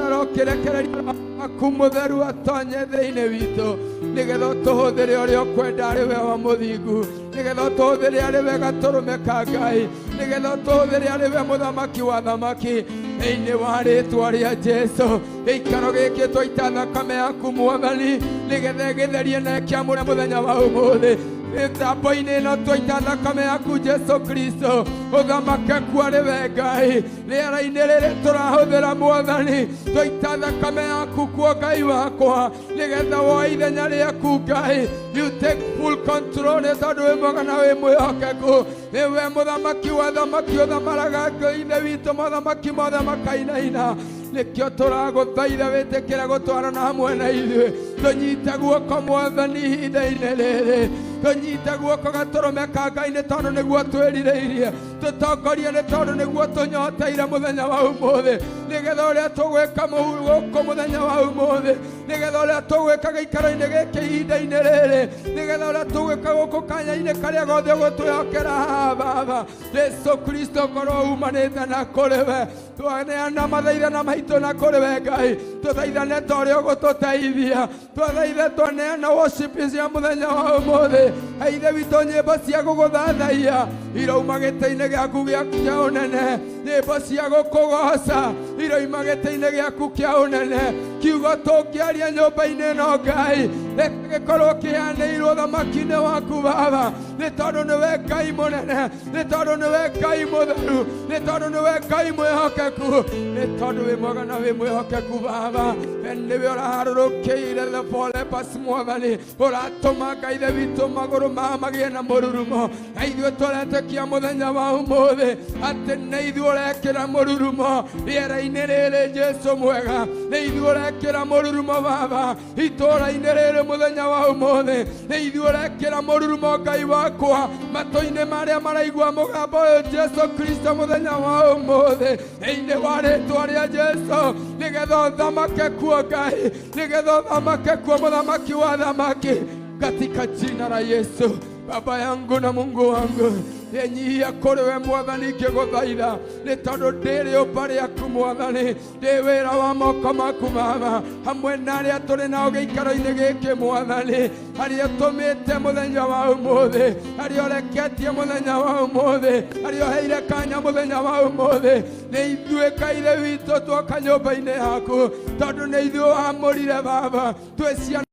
Ikara ũkĩrekereria Roho waku mũtheru atonye thĩinĩ witũ, nĩgetha ũtũhũthĩre ũrĩa ũkwenda arĩ we wa mũthingu, nĩgetha ũtũhũthĩre arĩ we gatũrũme ka Ngai, nĩgetha ũtũhũthĩre arĩ we mũthamaki wa thamaki. Thĩinĩ wa rĩtwa rĩa Jesu, gĩikaro gĩkĩ twaita thakame yaku Mwathani, nĩgetha ĩgĩtherie na ĩkĩamũre mũthenya wa ũmũthĩ. Mĩtambo-inĩ ĩno twaita thakame yaku Jesu Kristo, ũthamake kuo arĩ we Ngai. Rĩera-inĩ rĩrĩ tũrahũthĩra Mwathani, twaita thakame yaku kuo Ngai wakwa, nĩgetha woe ithenya rĩaku Ngai. You take full control, nĩ tondũ wĩ mwega na wĩ mwĩhokeku. Nĩwe mũthamaki wa thamaki, ũthamaraga Ngai Ithe witũ, mothamaki mothe makainaina. Nĩkĩo tũragũthaitha wĩtĩkĩre gũtwarana hamwe na ithuĩ. Tũnyite guoko Mwathani ihinda-inĩ rĩrĩ, tũnyite guoko gatũrũme ka Ngai, nĩ tondũ nĩguo twĩrirĩirie. Tũtongorie, nĩ tondũ nĩguo tũnyoteire mũthenya wa ũmũthĩ, nĩgetha ũrĩa tũgwĩka gũkũ mũthenya wa ũmũthĩ, nĩgetha ũrĩa tũgwĩka gĩikaro-inĩ gĩkĩ ihinda-inĩ rĩrĩ, nĩgetha ũrĩa tũgwĩka gũkũ kanya-inĩ karĩa gothe ũgũtwĩhokera haha Baba Jesu Kristo, korwo umanĩte na kũrĩ we. Twaneana mathaithana maitũ na kũrĩ we Ngai, tũthaithane ta ũrĩa ũgũtũteithia. Twathaithe, twaneana worship cia mũthenya wa ũmũthĩ. Ithe witũ, nyĩmbo cia gũgũthathaiya irouma gĩtĩ-inĩ gĩaku kĩa ũnene, nyĩmbo cia gũkũgoca iroima gĩtĩ-inĩ gĩaku kĩa ũnene. Kiugo tũngĩaria nyũmba-inĩ ĩno Ngai, reke gĩkorwo kĩheanĩirwo ũthamaki-inĩ waku Baba, nĩ tondũ nĩwe Ngai mũnene, nĩ tondũ nĩwe Ngai mũtheru, nĩ tondũ nĩwe Ngai mwĩhokeku, nĩ tondũ wĩ mwega na wĩ mwĩhokeku Baba. Nĩwe ũraharũrũkĩire the four lepers Mwathani, ũratũma Ngai Ithe witũ magũrũ mao magĩe na mũrurumo, na ithuĩ tũretĩkia mũthenya wa ũmũthĩ atĩ nĩ ithuĩ ũrekĩra mũrurumo rĩera-inĩ rĩrĩ Jesu mwega, nĩ ithuĩ ũrekĩra mũrurumo Baba itũũra-inĩ rĩrĩ mũthenya wa ũmũthĩ, nĩ ithuĩ ũrekĩra mũrurumo Ngai wakwa matũ-inĩ marĩa maraigua mũgambo ũyũ Jesu Kristo mũthenya wa ũmũthĩ, thĩinĩ wa rĩtwa rĩa Jesu, nĩgetha ũthamake kuo Ngai, nĩgetha ũthamake kuo mũthamaki wa thamaki, katika jina la Yesu. Baba yangu na Mungu wangu, yenyihia kũrĩ we Mwathani ngĩgũthaitha, nĩ tondũ ndĩ rĩũmba rĩaku Mwathani, ndĩ wĩra wa moko maku Baba, hamwe na arĩa tũrĩ nao gĩikaro-inĩ gĩkĩ Mwathani, harĩa ũtũmĩte mũthenya wa ũmũthĩ, harĩa ũreketie mũthenya wa ũmũthĩ, harĩa ũheire kanya mũthenya wa ũmũthĩ. Nĩ ithuĩ Ngai Ithe witũ twoka nyũmba-inĩ yaku, tondũ nĩ ithuĩ wamũrire Baba, twĩ ciana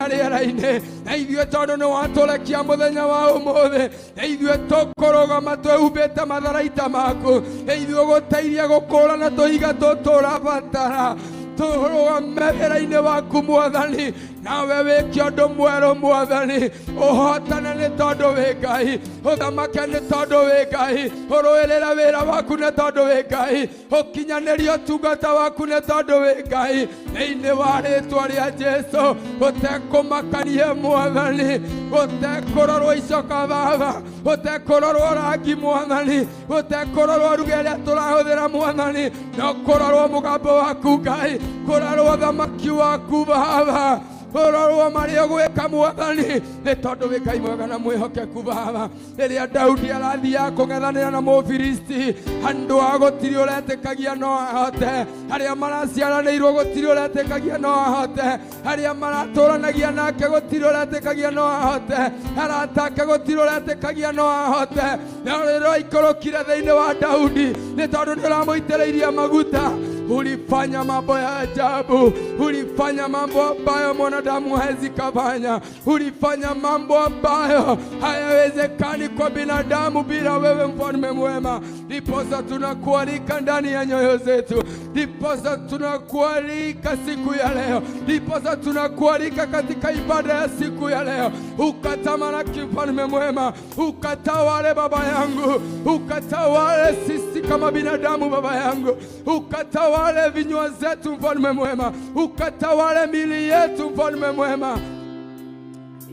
rĩera-inĩ. Na ithuĩ tondũ nĩ watũrekia mũthenya wa ũmũthĩ, na ithuĩ tũkũrũgama twĩhumbĩte matharaita maku, na ithuĩ ũgũteithia gũkũrana tũhiga tũtũ ũrabatara tũrũgame wĩra-inĩ waku Mwathani, nawe wĩke ũndũ mwerũ Mwathani, ũhotane nĩ tondũ wĩ Ngai, ũthamake nĩ tondũ wĩ Ngai, ũrũĩrĩre wĩra waku nĩ tondũ wĩ Ngai, ũkinyanĩrie ũtungata waku nĩ tondũ wĩ Ngai. Thĩinĩ wa rĩtwa rĩa Jesu, ũtekũmakanie Mwathani, ũtekũrorwo icoka Baba, ũtekũrorwo rangi Mwathani, ũtekũrorwo ruga ĩrĩa tũrahũthĩra Mwathani, no kũrorwo mũgambo waku Ngai, kũrorwo thamaki waku Baba, kũrorwo marĩa ũgwĩka Mwathani, nĩ tondũ wĩ Ngai mwega na mwĩhokeku Baba. Rĩrĩa Daudi arathiaga kũng'ethanĩra na Mũfilisti, andũ a gũtirĩ ũretĩkagia no ahote, arĩa maraciaranĩirwo gũtirĩ ũretĩkagia no ahote, arĩa maratũranagia nake gũtirĩ ũretĩkagia no ahote, arata ake gũtirĩ ũretĩkagia no ahote. No rĩrĩa aikũrũkire thĩinĩ wa Daudi, nĩ tondũ nĩ ũramũitĩrĩirie maguta. Ulifanya mambo ya ajabu, ulifanya mambo ambayo mwanadamu hawezi kufanya, ulifanya mambo ambayo hayawezekani kwa binadamu bila wewe, mfalme mwema. Ndiposa tunakualika ndani ya nyoyo zetu, ndiposa tunakualika siku ya leo, ndiposa tunakualika katika ibada ya siku ya leo. Ukatamalaki mfalme mwema, ukatawale baba yangu, ukatawale sisi kama binadamu baba yangu, ukatawale vinywa zetu mfalme mwema, ukatawale mili yetu mfalme mwema,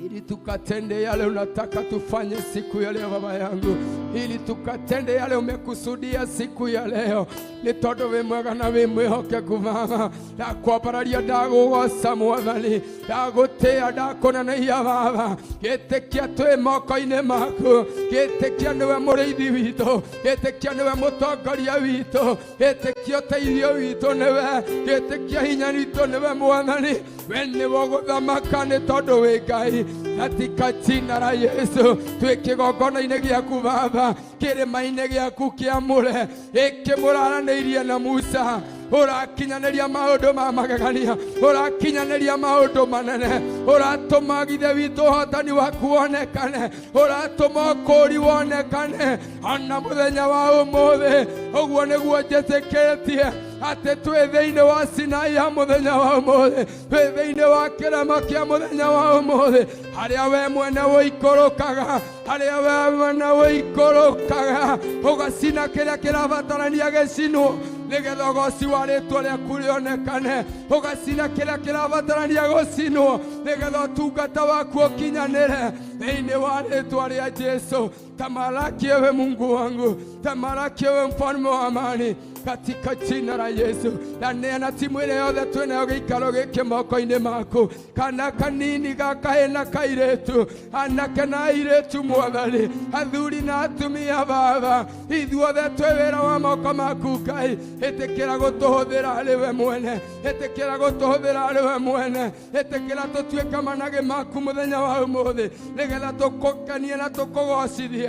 ili tukatende yale unataka tufanye siku ya leo baba yangu, ili tukatende yale umekusudia siku ya leo. Nĩ tondũ wĩ mwega na wĩ mwĩhokeku Baba, ndakwambararia ndagũgoca Mwathani, ndagũtĩĩa ndakũneneia Baba. Gĩtĩkia twĩ moko-inĩ maku, gĩtĩkia nĩwe mũrĩithi witũ, gĩtĩkia nĩwe mũtongoria witũ, gĩtĩkia ũteithio witũ nĩwe, gĩtĩkia hinya witũ nĩwe Mwathani. We nĩwe ũgũthamaka nĩ tondũ wĩ Ngai. Katika jina la Yesu twĩ kĩgongona-inĩ gĩaku Baba, kĩrĩma-inĩ gĩaku kĩamũre, gĩkĩ mũraranĩirie na Musa, ũrakinyanĩria maũndũ ma magegania, ũrakinyanĩria maũndũ manene, ũratũma Ithe witũ ũhotani waku wonekane, ũratũma ũkũũri wonekane ona mũthenya wa ũmũthĩ. Ũguo nĩguo njĩtĩkĩtie atĩ twĩ thĩinĩ wa Sinai ya mũthenya wa ũmũthĩ, twĩ thĩinĩ wa kĩrĩma kĩa mũthenya wa ũmũthĩ, harĩa we mwene ũikũrũkaga, harĩa we mwene ũikũrũkaga ũgacina kĩrĩa kĩrabatarania gĩcinwo nĩgetha ũgoci wa rĩtwa rĩaku rĩonekane, ũgacina kĩrĩa kĩrabatarania gũcinwo nĩgetha ũtungata waku ũkinyanĩre thĩinĩ wa rĩtwa rĩa Jesu. Tamalaki ewe Mungu wangu, tamalaki ewe mfalme wa amani, katika jina la Yesu. Ndaneana timu ĩrĩa yothe twĩnayo gĩikaro gĩkĩ moko-inĩ maku, kana kanini ga kahĩĩ na kairĩtu, anake na airĩtu Mwathani, athuri na atumia Baba, ithuothe twĩ wĩra wa moko maku Ngai. Ĩtĩkĩra gũtũhũthĩra harĩ we mwene, ĩtĩkĩra gũtũhũthĩra harĩ we mwene, ĩtĩkĩra tũtuĩke managĩ maku mũthenya wa ũmũthĩ, nĩgetha tũkũkenie na tũkũgocithie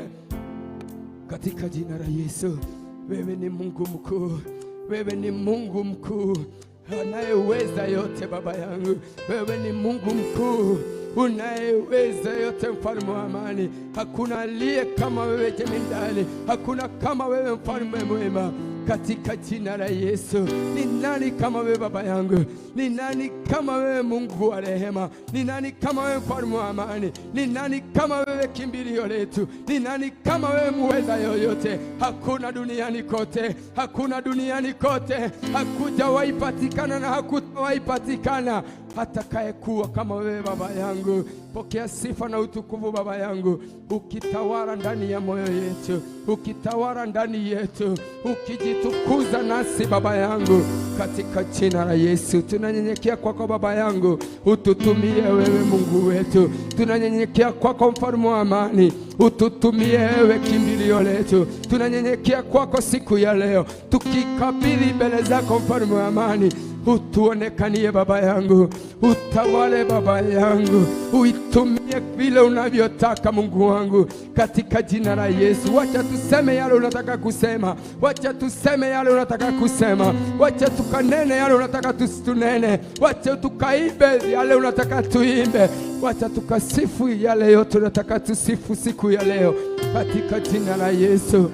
katika jina la Yesu. Wewe ni Mungu mkuu, wewe ni Mungu mkuu anayeweza yote baba yangu, wewe ni Mungu mkuu unayeweza yote, mfalme wa amani. Hakuna aliye kama wewe jemedali, hakuna kama wewe mfalme mwema. Katika jina la Yesu. Ni nani kama wewe baba yangu? Ni nani kama wewe Mungu wa rehema? Ni nani kama wewe mfalme wa amani? Ni nani kama wewe kimbilio letu? Ni nani kama wewe muweza yoyote? Hakuna duniani kote, hakuna duniani kote, hakujawahi patikana na hakutawahi patikana atakayekuwa kama wewe baba yangu. Pokea sifa na utukufu baba yangu, ukitawala ndani ya moyo yetu, ukitawala ndani yetu, ukijitukuza nasi baba yangu, katika jina la Yesu. Tunanyenyekea kwako baba yangu, ututumie wewe Mungu wetu. Tunanyenyekea kwako mfalme wa amani, ututumie wewe kimbilio letu. Tunanyenyekea kwako siku ya leo, tukikabidhi mbele zako mfalme wa amani. Utuonekanie baba yangu, utawale baba yangu, uitumie vile unavyotaka Mungu wangu, katika jina la Yesu. Wacha tuseme yale unataka kusema, wacha tuseme yale unataka kusema, wacha tukanene yale unataka tunene, wacha tukaibe yale unataka tuimbe, wacha tukasifu yale yote unataka tusifu siku ya leo, katika jina la Yesu.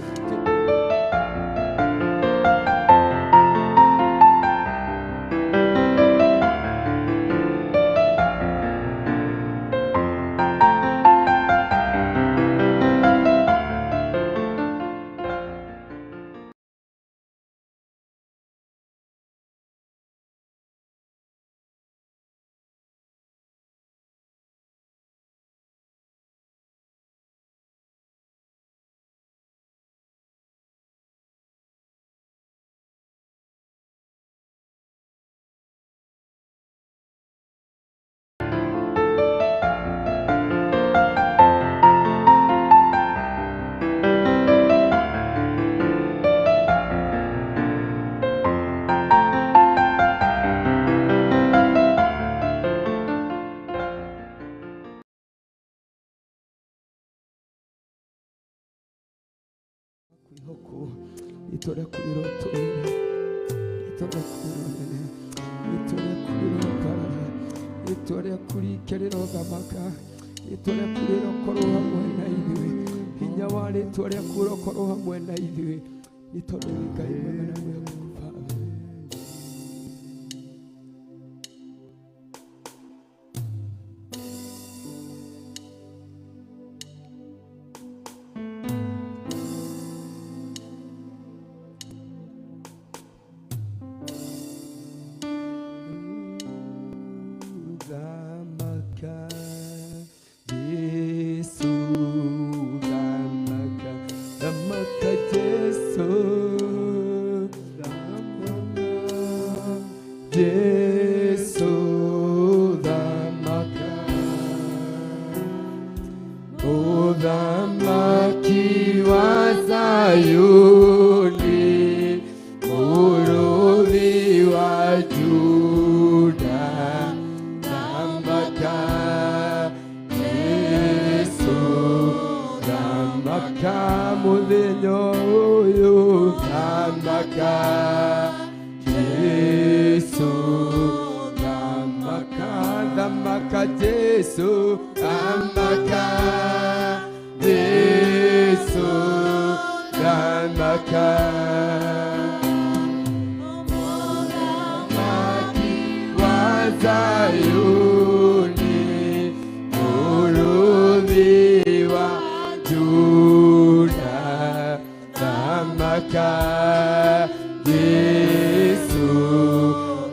Itora Rĩtwa rĩaku rike rĩrothamaka, rĩtwa rĩaku rĩrokorwo hamwe na ithuĩ, hinya wa rĩtwa rĩaku ũrokorwo hamwe na ithuĩ, nĩ tondũ wĩ Ngai mwega na mwĩhokeku Baba. Thamaka, Jesu, thamaka, thamaka, Jesu, thamaka, Jesu, thamaka, Mũthamaki wa Zayuni, Mũrũthi wa Juda, thamaka, Jesu, thamaka, mũthenya ũyũ, thamaka, Jesu, thamaka, thamaka, Jesu, thamaka, Jesu, thamaka. Mũthamaki wa Zayuni, Mũrũthi wa Juda, thamaka, Jesu,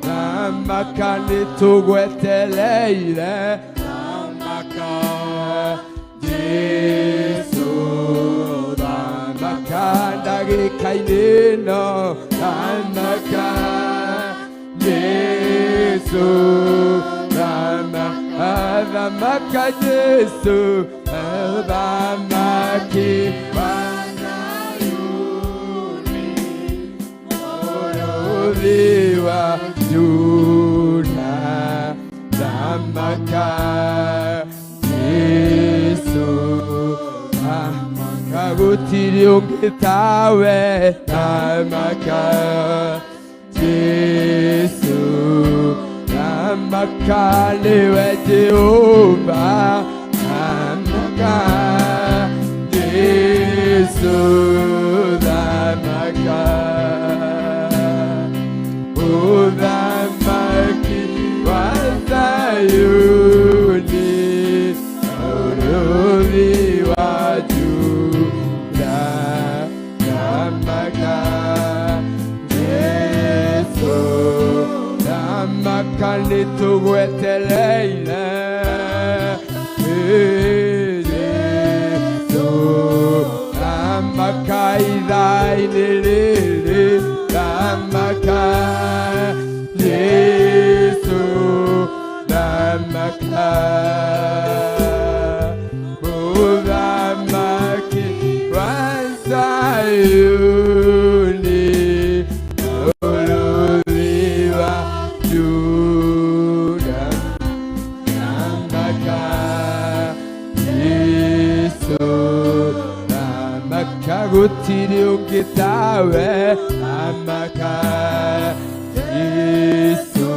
thamaka, nĩtũgwetereire, thamaka, Jesu, thamaka, ndagĩka-inĩ ĩno, thamaka, Jesu, thamaka, thamaka, Jesu, thamaki wa Zayuni, Mũrũthi wa Juda, thamaka, Jesu, thamaka, gũtirĩ ũngĩ tawe, thamaka, Jesu, thamaka, nĩwe Jehova, thamaka, Jesu, thamaka. Mũthamaki wa Zayuni, Mũrũthi wa Juda, thamaka, Jesu, thamaka, nĩtũgwetereire, Jesu, thamaka, ithaa-inĩ rĩrĩ, thamaka, Jesu, thamaka, Mũthamaki wa Zayuni, Mũrũthi wa Juda, thamaka, Jesu, thamaka, gũtirĩ ũngĩ tawe, thamaka, Jesu,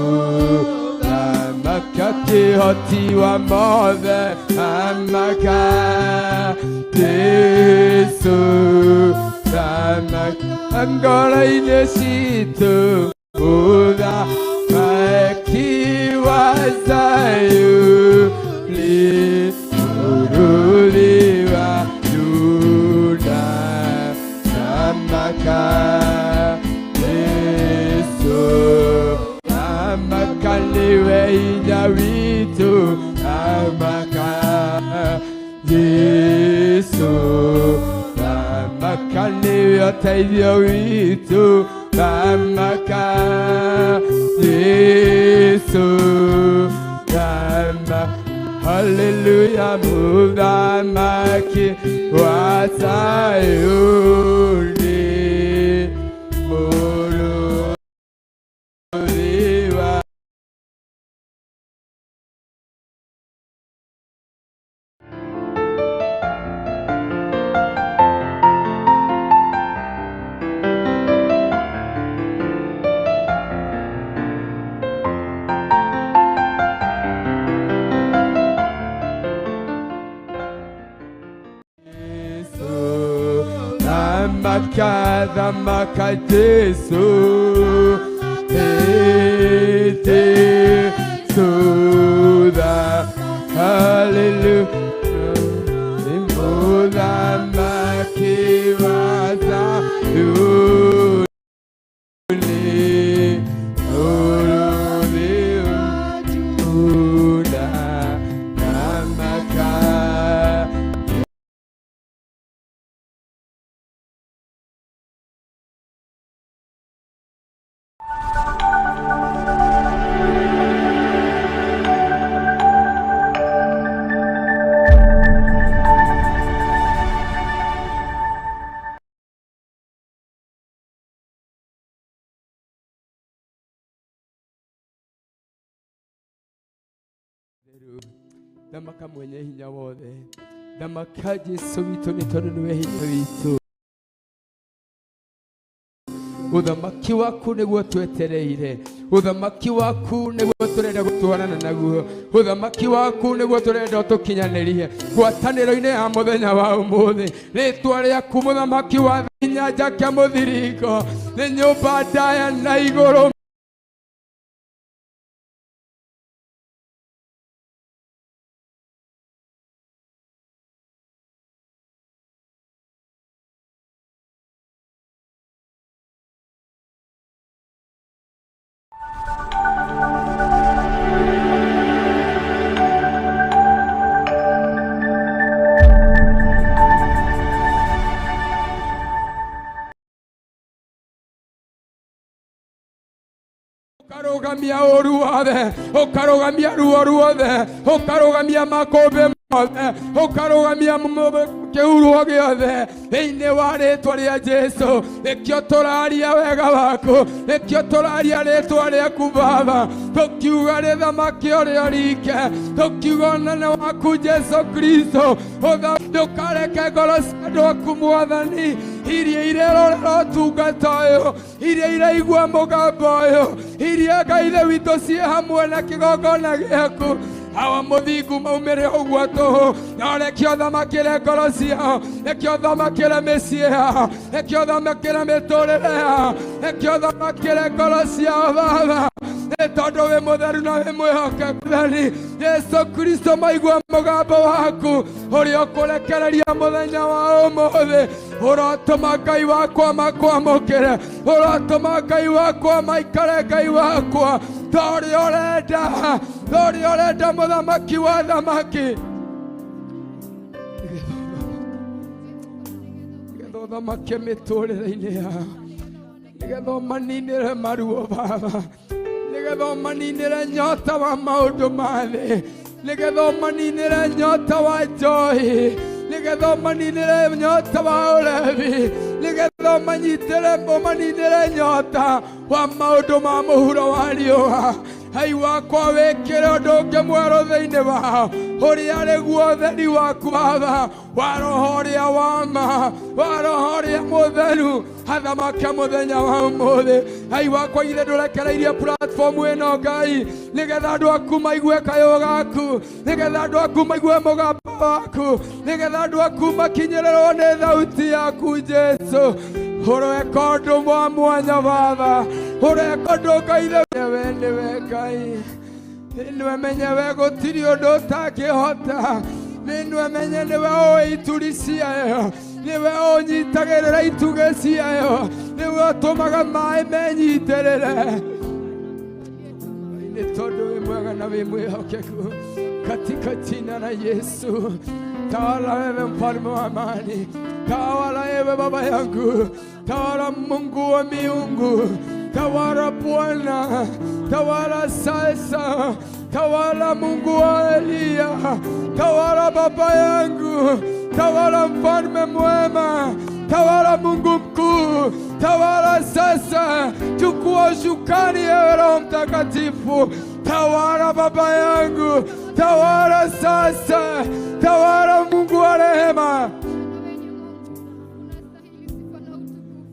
thamaka, kĩhoti wa mothe, thamaka, Jesu, thamaka, ngoro-inĩ citũ, Mũthamaki wa Zayuni, Mũrũthi wa Juda, thamaka, Jesu, thamaka, nĩwe hinya witũ, thamaka, Jesu, thamaka, nĩwe ũteithio witũ, thamaka, Jesu, thamaka, Hallelujah, Mũthamaki wa Zayuni, Mũrũthi wa Thamaka, thamaka Jesu, Jesu, hallelujah. Muthamaki wa Zayuni, Mũrũthi wa Juda, thamaka. Thamaka mwenye hinya wothe, thamaka Jesu witũ, nĩ tondũ nĩwe hinya witũ. Ũthamaki waku nĩguo twetereire, ũthamaki waku nĩguo tũrenda gũtwarana naguo, ũthamaki waku nĩguo tũrenda ũtũkinyanĩrie ngwatanĩro-inĩ ya mũthenya wa ũmũthĩ. Rĩtwa rĩaku mũthamaki wa hinya njake mũthiringo nĩ nyũmba ndaya na igũrũ. Ũkarũgamia ũru wothe, ũkarũgamia ruo ruothe, ũkarũgamia makũmbĩ mothe, ũkarũgamia kĩhuruo gĩothe thĩinĩ wa rĩtwa rĩa Jesu. Nĩkĩo tũraria wega waku, nĩkĩo tũraria rĩtwa rĩaku Baba, tũkiuga rĩthamaki ũrĩa ũrike, tũkiuga ũnene waku Jesu Kristo. Ndũkareke ngoro cia andũ aku Mwathani iria irerorera ũtungata ũyũ, iria iraigua mũgambo ũyũ, iria Ngai ithe witũ ciĩ hamwe na kĩgongona gĩaku, awa mũthingu maumĩre ũguo tũhũ. No reke ũthamakĩre ngoro ciao, reke ũthamakĩre mĩciĩ yao, reke ũthamakĩre mĩtũrĩre yao, reke ũthamakĩre ngoro ciao Baba, nĩ tondũ wĩ mũtheru na wĩ mwĩhokeku. Mwathani Jesu Kristo, maigua mũgambo waku ũrĩa ũkũrekereria mũthenya wa ũmũthĩ, ũrotũma Ngai wakwa makwamũkĩre, ũrotũma Ngai wakwa maikare Ngai wakwa ta ũrĩa ũrenda, ta ũrĩa ũrenda mũthamaki wa thamaki, nĩgetha ũthamake mĩtũrĩre-inĩ yao, nĩgetha ũmaninĩre maruo Baba, nĩgetha ũmaninĩre nyota wa maũndũ ma thĩ, nĩgetha ũmaninĩre nyota wa njohi, nĩgetha ũmaninĩre nyota wa ũrebi, nĩgetha ũmanyitĩre ũmaninĩre nyota wa maũndũ ma mũhuro wa riũa. Hai wakwa, wĩkĩre ũndũ ũngĩ mwerũ thĩinĩ wao, ũrĩa arĩ guo ũtheri waku Baba wa roho ũrĩa wa ma, wa roho ũrĩa mũtheru, athamake mũthenya wa ũmũthĩ. Ngai wakwa, ithe ndũrekereirie platform ĩno Ngai nĩgetha andũ aku maigue kayũ gaku, nĩgetha andũ aku maigue mũgambo waku, nĩgetha andũ aku makinyĩrĩrwo nĩ thauti yaku Jesu. Ũreka ũndũ wa mwanya Baba, ũreka ũndũ Ngai we nĩwe Ngai, nĩwe menye we gũtirĩ ũndũ ũtangĩhota, nĩwe menye nĩwe ũĩ ituri ciayo, nĩwe ũnyitagĩrĩra itugĩ ciayo, nĩwe ũtũmaga maĩ menyitĩrĩre. Nĩ tondũ wĩ mwega na wĩ mwĩhokeku, katika jina la Yesu. Tawala wewe mfalme wa amani, tawala wewe baba yangu, tawala Mungu wa miungu, tawala Bwana, tawala sasa, tawala Mungu wa Eliya, tawala baba yangu, tawala mfalme mwema, tawala Mungu mkuu, tawala sasa. Chukua usukani ewe Roho Mtakatifu, tawala baba yangu, tawala sasa, tawala Mungu wa rehema. Wewe ni Mungu, unastahili sifa na utukufu,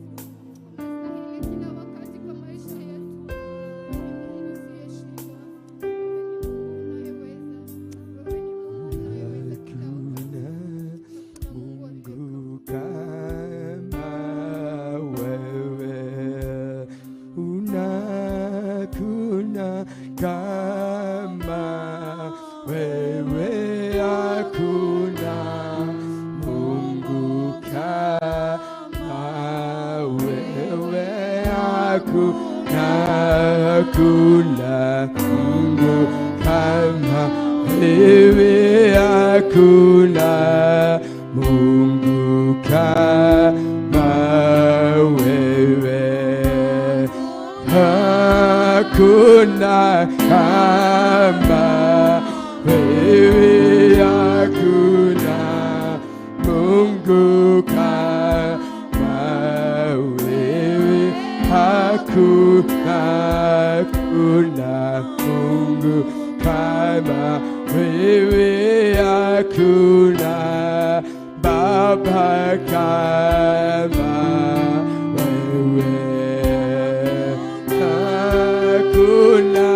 unastahili kila wakati kwa maisha yetu. Wewe ni Mungu usiyeshindwa, wewe ni Mungu unayeweza, wewe ni Mungu unayeweza kila wakati. Hakuna Hakuna Mungu aliye Mungu kama Hakuna kama wewe, hakuna Mungu kama wewe, hakuna, hakuna Mungu kama wewe, hakuna Mungu kama wewe. Hakuna kama wewe, hakuna Mungu kama wewe, hakuna, hakuna Mungu kama wewe, hakuna Baba kama wewe, hakuna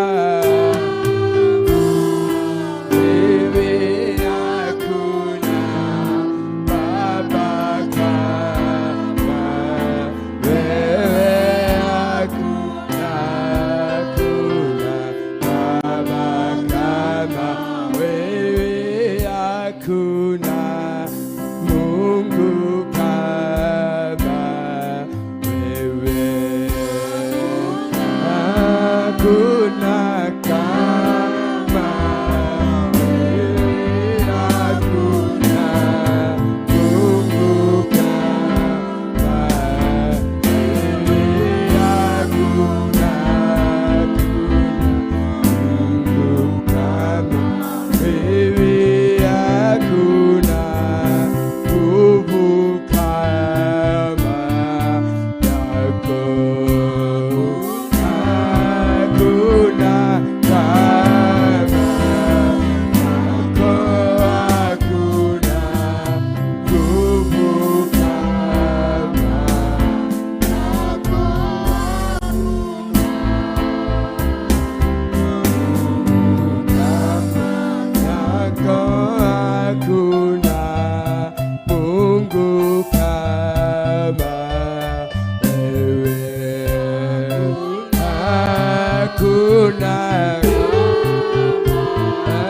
wewe, hakuna Baba kama wewe, hakuna, hakuna Baba kama wewe, hakuna Mungu kama wewe, hakuna kama wewe, hakuna Mungu kama wewe, hakuna, hakuna Mungu kama wewe, hakuna nguvu kama yako, hakuna kama yako, hakuna nguvu kama yako. Kama yako, hakuna Mungu kama wewe, hakuna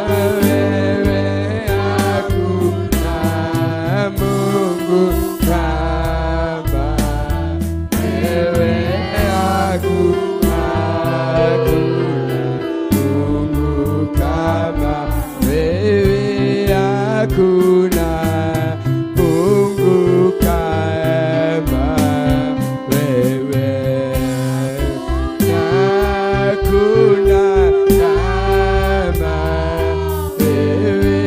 wewe, hakuna Mungu kama wewe, hakuna, hakuna Mungu kama wewe, hakuna Mungu kama wewe, hakuna kama wewe,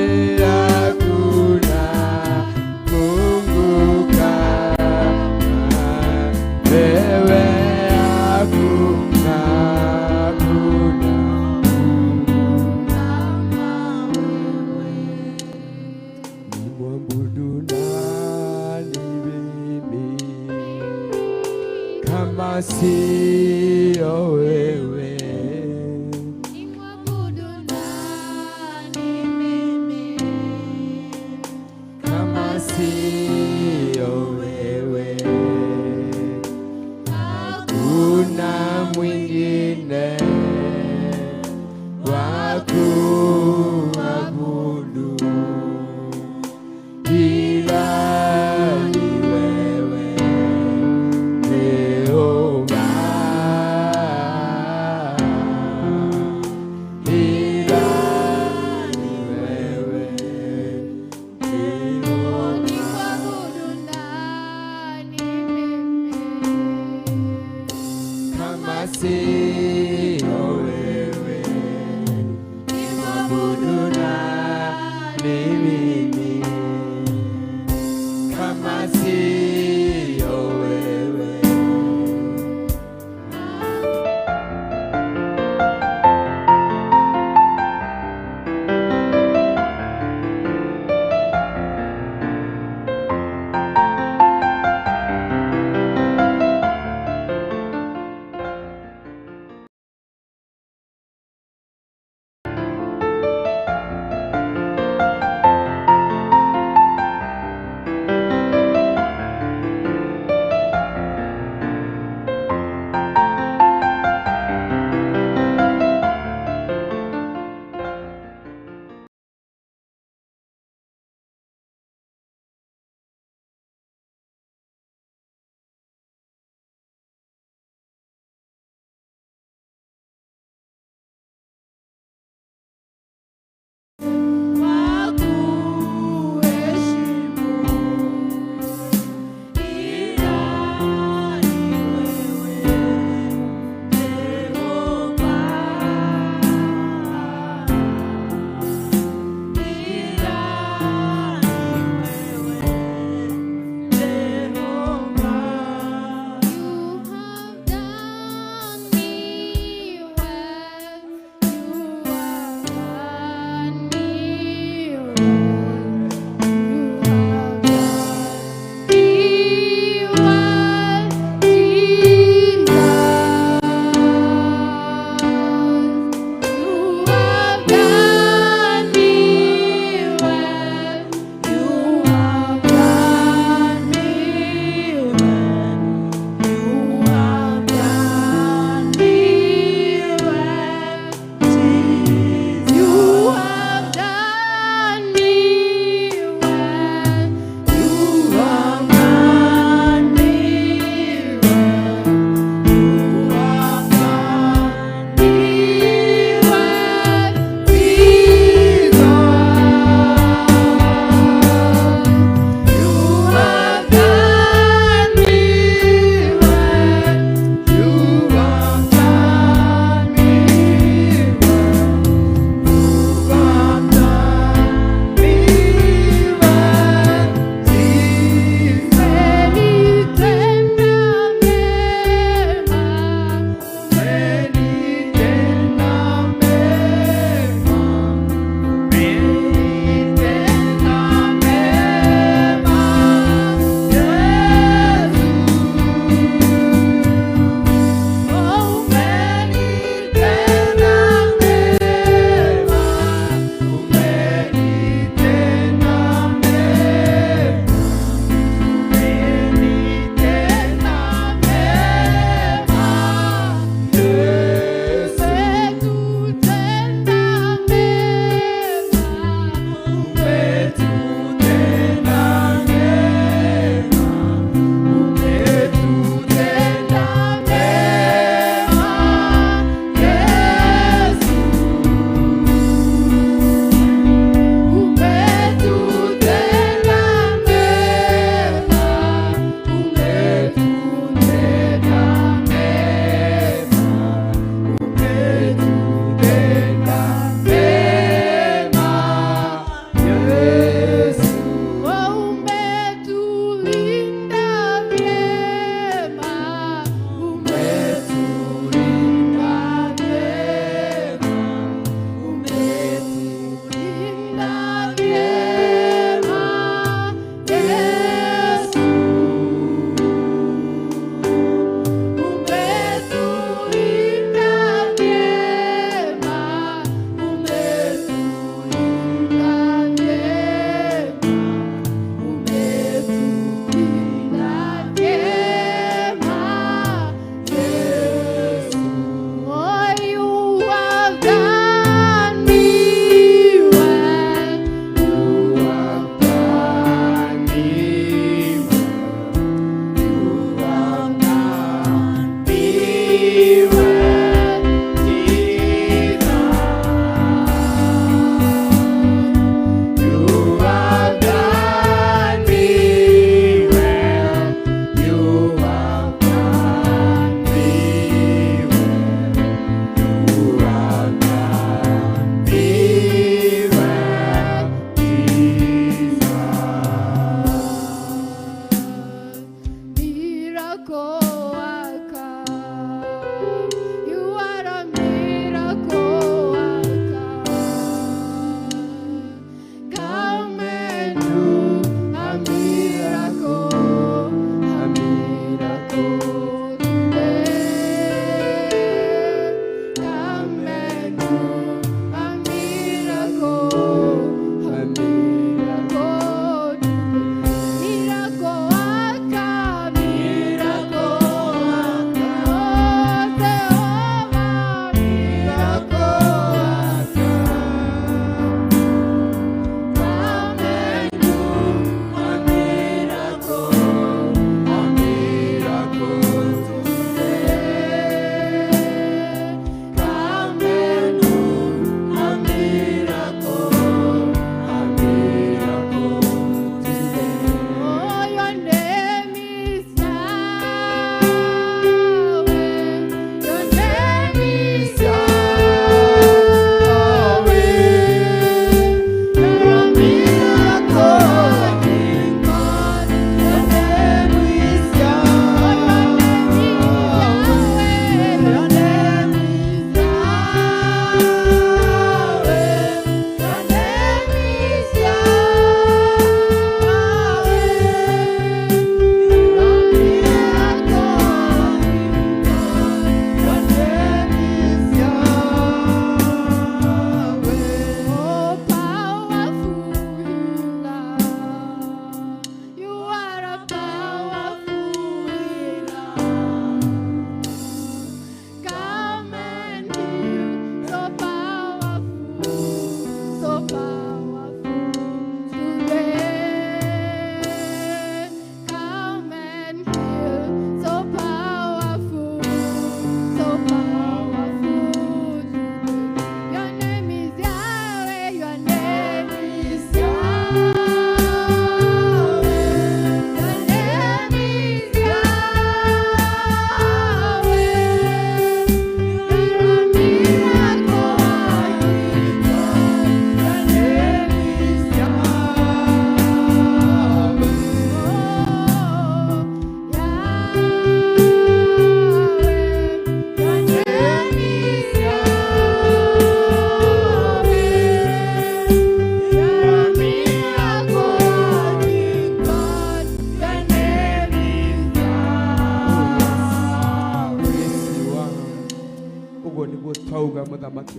hakuna Mungu kama wewe, hakuna, hakuna. Nimwabudu nani mimi kama siyo wewe? Nimwabudu nani mimi Kama siyo wewe, hakuna mwingine wa kuabudu ila ni wewe, Yehova, ila ni wewe, Yehova. Nimwabudu nani mimi Kama siyo wewe,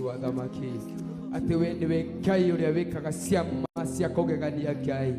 Wa thamaki atĩ we nĩwe Ngai ũrĩa wĩkaga ciama cia kũgegania Ngai,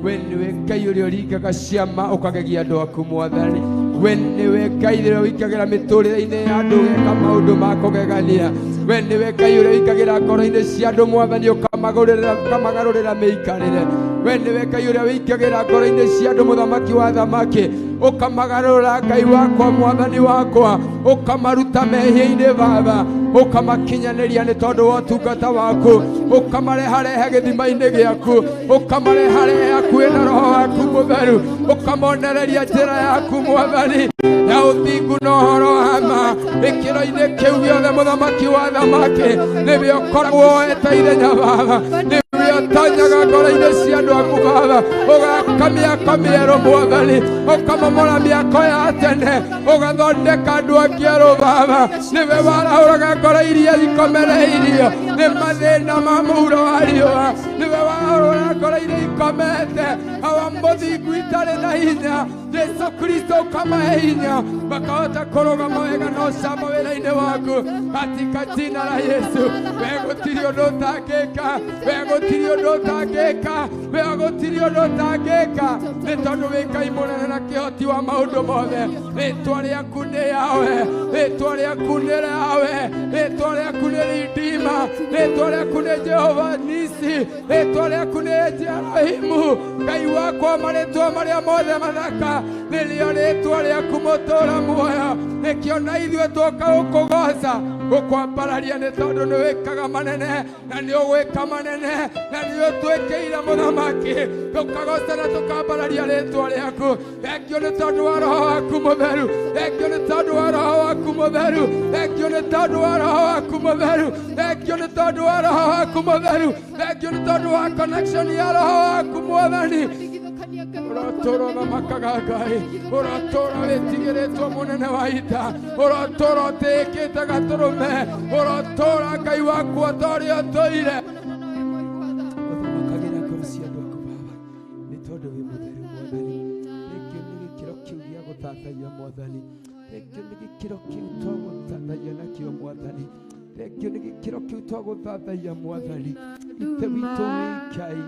we nĩwe Ngai ũrĩa ũringaga ciama ũkagegia andũ aku Mwathani, we nĩwe Ngai ũrĩa ũingagĩra mĩtũrĩre-inĩ ya andũ ũgeka maũndũ ma kũgegania, we nĩwe Ngai ũrĩa ũingagĩra ngoro-inĩ cia andũ Mwathani ũkamagarũrĩra mĩikarĩre, we nĩwe Ngai ũrĩa ũingagĩra ngoro-inĩ cia andũ mũthamaki wa thamaki ũkamagarũra Ngai wakwa Mwathani wakwa, ũkamaruta mehia-inĩ Baba, ũkamakinyanĩria nĩ tondũ wa ũtungata waku, ũkamareharehe gĩthima-inĩ gĩaku, ũkamareharehe hakuhĩ na Roho waku Mũtheru, ũkamonereria njĩra yaku Mwathani ya ũthingu na ũhoro wa ma. Gĩkĩro-inĩ kĩu gĩothe mũthamaki wa thamaki nĩwe ũkoragwo woete ithenya Baba, nĩwe ũtonyaga ngoro-inĩ cia andũ aku Baba, ũgaka mĩako mĩerũ Mwathani, ũkamomora mĩako ya tene, ũgathondeka andũ angĩ erũ Baba, nĩwe warahũraga ngoro iria ikomereirio nĩ mathĩna ma mũhuro wa riũa, nĩwe warahũraga ngoro iria ikomete hawa mũthingu itarĩ na hinya, Jesu Kristo ũkamahe hinya makahota kũrũgama wega na ũcamba wĩra-inĩ waku katika jina la Yesu. We gũtirĩ ũndũ ũtangĩka, we gũtirĩ ũndũ ũtangĩka, we gũtirĩ ũndũ ũtangĩka, nĩ tondũ wĩ Ngai mũnene na kĩhoti wa maũndũ mothe. Rĩtwa rĩaku nĩ Yahweh, rĩtwa rĩaku nĩ Yahweh, rĩtwa rĩaku nĩ Redeemer, rĩtwa rĩaku nĩ Jehova Nisi, rĩtwa rĩaku nĩ Elohimu, Ngai wakwa, marĩtwa marĩa mothe mathaka nĩrĩo rĩtwa rĩaku mũtũũra muoyo. Nĩkĩo na ithuĩ twoka gũkũgoca gũkwambararia nĩ tondũ nĩ wĩkaga manene na nĩ ũgwĩka manene na nĩ ũtwĩkĩire mũthamaki, tũkagoca na tũkambararia rĩtwa rĩaku. Thengio nĩ tondũ wa Roho waku Mũtheru, thengio nĩ tondũ wa Roho waku Mũtheru, thengio nĩ tondũ wa Roho waku Mũtheru, thengio nĩ tondũ wa Roho waku Mũtheru, thengio nĩ tondũ wa connection ya Roho waku Mwathani. Ũrotũra ũthamakaga Ngai, ũrotũra wĩtigĩrĩtwo mũnene wa ita, ũrotũra ũtĩĩkĩte gatũrũme, ũrotũra Ngai wakwa ta ũrĩa ũtũire. Ũthamakagĩra ngoro cia andũ aku Baba, nĩ tondũ wĩ mũtheru Mwathani. Thengio nĩ gĩkĩro kĩu gĩa gũthathaiya Mwathani, thengio nĩ gĩkĩro kĩu twagũthathaiya nakĩo Mwathani, thengio nĩ gĩkĩro kĩu twagũthathaiya Mwathani. Ithe witũ wĩ Ngai,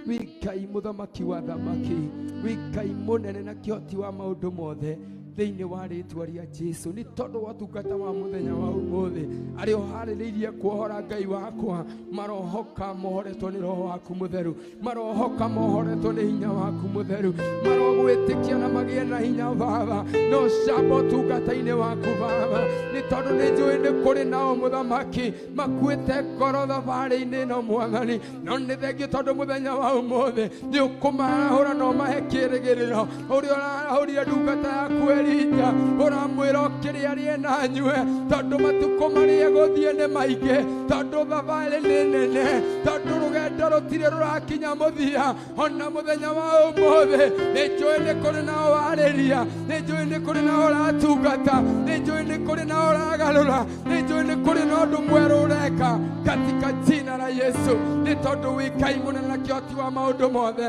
wĩ Ngai mũthamaki wa thamaki, wĩ Ngai mũnene na kĩhoti wa maũndũ mothe, thĩinĩ wa rĩtwa rĩa Jesu. Nĩ tondũ wa ũtungata wa mũthenya wa ũmũthĩ arĩa ũharĩrĩirie kuohora Ngai wakwa, marohoka mohoretwo nĩ Roho waku Mũtheru, marohoka mohoretwo nĩ hinya waku Mũtheru, marogwĩtĩkia na magĩe na hinya Baba, no camba ũtungata-inĩ waku Baba, nĩ tondũ nĩ njũĩ nĩ kũrĩ nao mũthamaki makuĩte ngoro thabarĩ-inĩ ĩno Mwathani, no nĩ thengio tondũ mũthenya wa ũmũthĩ nĩ ũkũmarahũra na ũmahe kĩĩrĩgĩrĩro ũrĩa ũrarahũrire ndungata yaku Elija, ũramwĩra okĩrĩ arĩe na anyue, tondũ matukũ marĩa egũthiĩ nĩ maingĩ, tondũ thabarĩ nĩ nene, tondũ rũgendo rũtirĩ rũrakinya mũthia. Ona mũthenya wa ũmũthĩ nĩ njũĩ nĩ kũrĩ nao warĩria, nĩ njũĩ nĩ kũrĩ nao ũratungata, nĩ njũĩ nĩ kũrĩ nao ũragarũra, nĩ njũĩ nĩ kũrĩ na ũndũ mwerũ ũreka katika jina la Yesu. Nĩ tondũ wĩ Ngai mũnene na kĩhoti wa maũndũ mothe,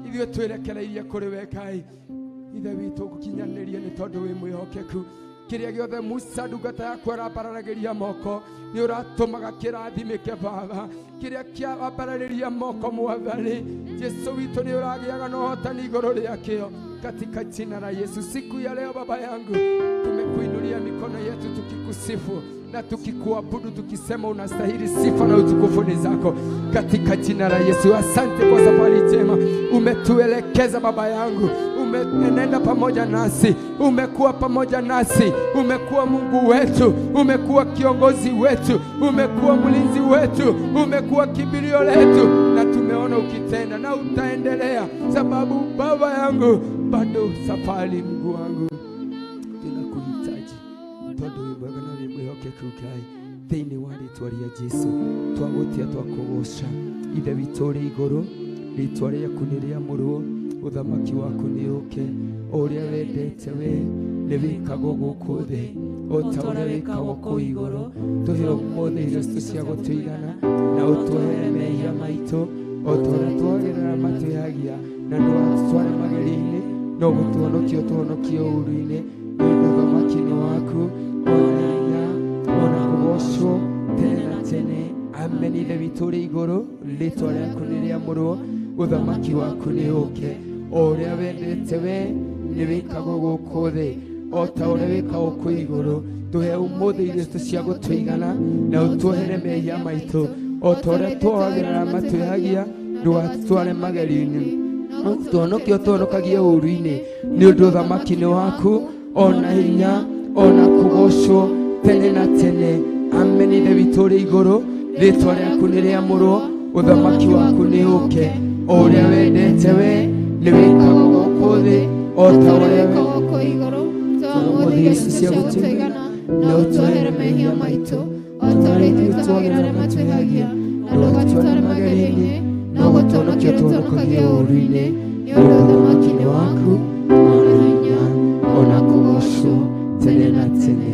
ithuĩ twĩrekereirie kũrĩ we Ngai. Ithe witũ gũkinyanĩrie nĩ tondũ wĩ mwĩhokeku. Kĩrĩa gĩothe Musa ndungata yaku arambararagĩria moko nĩ ũratũmaga kĩrathimĩke Baba, kĩrĩa kĩambararĩria moko Mwathani Jesu witũ nĩ ũragĩaga na ũhotani igũrũ rĩakĩo katika jina la Yesu. Siku ya leo Baba yangu, tumekuinulia mikono yetu tukikusifu na tukikuabudu tukisema unastahili sifa na utukufu ni zako katika jina la Yesu. Asante kwa safari njema umetuelekeza Baba yangu, umenenda pamoja nasi, umekuwa pamoja nasi, umekuwa Mungu wetu, umekuwa kiongozi wetu, umekuwa mlinzi wetu, umekuwa kimbilio letu, na tumeona ukitenda na utaendelea, sababu Baba yangu bado safari, Mungu wangu tunakuhitaji tondũ wĩ mwega na wĩ mwĩhokeku Ngai. Thĩinĩ wa rĩtwa rĩa Jesu twagũtia twakũgoca. Ithe witũ ũrĩ igũrũ, rĩtwa rĩaku nĩ rĩamũrwo, ũthamaki waku nĩ ũke, o ũrĩa wendete we nĩ wĩkagwo gũkũ thĩ o ta ũrĩa wĩkagwo kũu igũrũ. Tũhe ũmũthĩ irio citũ cia gũtũigana, na ũtuohere mehia maitũ o ta ũrĩa tuogerera matwĩhagia, na ndũgatũtware magerio-inĩ, no gũtũhonokia ũtũhonokie ũũru-inĩ. Nĩ ũndũ ũthamaki nĩ waku, ona hinya, ona kũgocwo tene. tene. Amen. Ithe witũ ũrĩ igũrũ, rĩtwa rĩaku nĩ rĩamũrwo, ũthamaki waku nĩ ũke, o ũrĩa wendete we nĩ wĩkagwo gũkũ thĩ o ta ũrĩa wĩkagwo kũu igũrũ. Tũhe ũmũthĩ irio citũ cia gũtũigana, na ũtuohere mehia maitũ o ta ũrĩa tuohagĩra arĩa matwĩhagia, ndũgatũtware magerio-inĩ, no tũhonokie ũtũhonokagie ũũru-inĩ, nĩ ũndũ ũthamaki nĩ waku, ona hinya, ona kũgocwo tene na tene. Amen. Ithe witũ ũrĩ igũrũ, rĩtwa rĩaku nĩ rĩamũrwo, ũthamaki waku nĩ ũke, o ũrĩa wendete we nĩ wĩkagwo gũkũ thĩ o ta ũrĩa wĩkagwo kũu igũrũ. Tũhe ũmũthĩ irio citũ cia gũtũigana, na ũtuohere mehia maitũ o ta ũrĩa ithuĩ tuohagĩra arĩa matwĩhagia, na ndũgatũtware magerio-inĩ, no gũtũhonokia ũtũhonokagie ũũru-inĩ, nĩ ũndũ ũthamaki nĩ waku, ona hinya, ona kũgocwo tene na tene.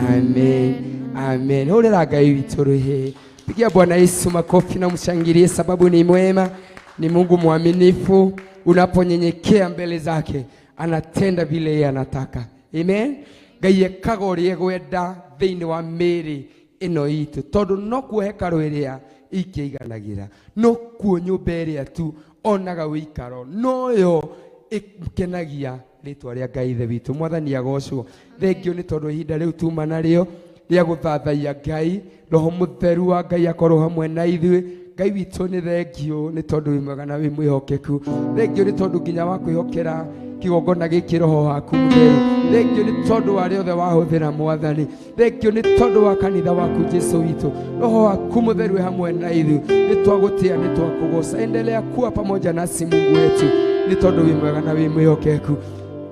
Amen. Amen. Hũrĩra Ngai witũ rũhĩ. Pigia Bwana Yesu makofi na mshangilie, sababu ni mwema, ni Mungu mwaminifu. Unaponyenyekea mbele zake anatenda vile yeye anataka. Amen. Ngai ekaga ũrĩa egwenda thĩinĩ wa mĩĩrĩ ĩno itũ, tondũ no kuo hekarũ ĩrĩa ingĩiganagĩra, no kuo nyũmba ĩrĩa tu onaga wĩikaro, noyo ĩkenagia rĩtwa rĩa Ngai Ithe witũ. Mwathani agocwo. Thengio nĩ tondũ ihinda rĩu tuma narĩo rĩa gũthathaiya Ngai, Roho Mũtheru wa Ngai akorwo hamwe na ithuĩ. Ngai witũ nĩ thengio nĩ tondũ wĩ mwega na wĩ mwĩhokeku. Thengio nĩ tondũ nginya wa kwĩhokera kĩgongona gĩkĩ Roho waku Mũtheru. Thengio nĩ tondũ wa rĩothe wahũthĩra Mwathani. Thengio nĩ tondũ wa kanitha waku Jesu witũ. Roho waku Mũtheru wĩ hamwe na ithuĩ. Nĩ twagũtĩa, nĩ twakũgoca. Endelea kuwa pamoja nasi Mungu wetu, nĩ tondũ wĩ mwega na wĩ mwĩhokeku.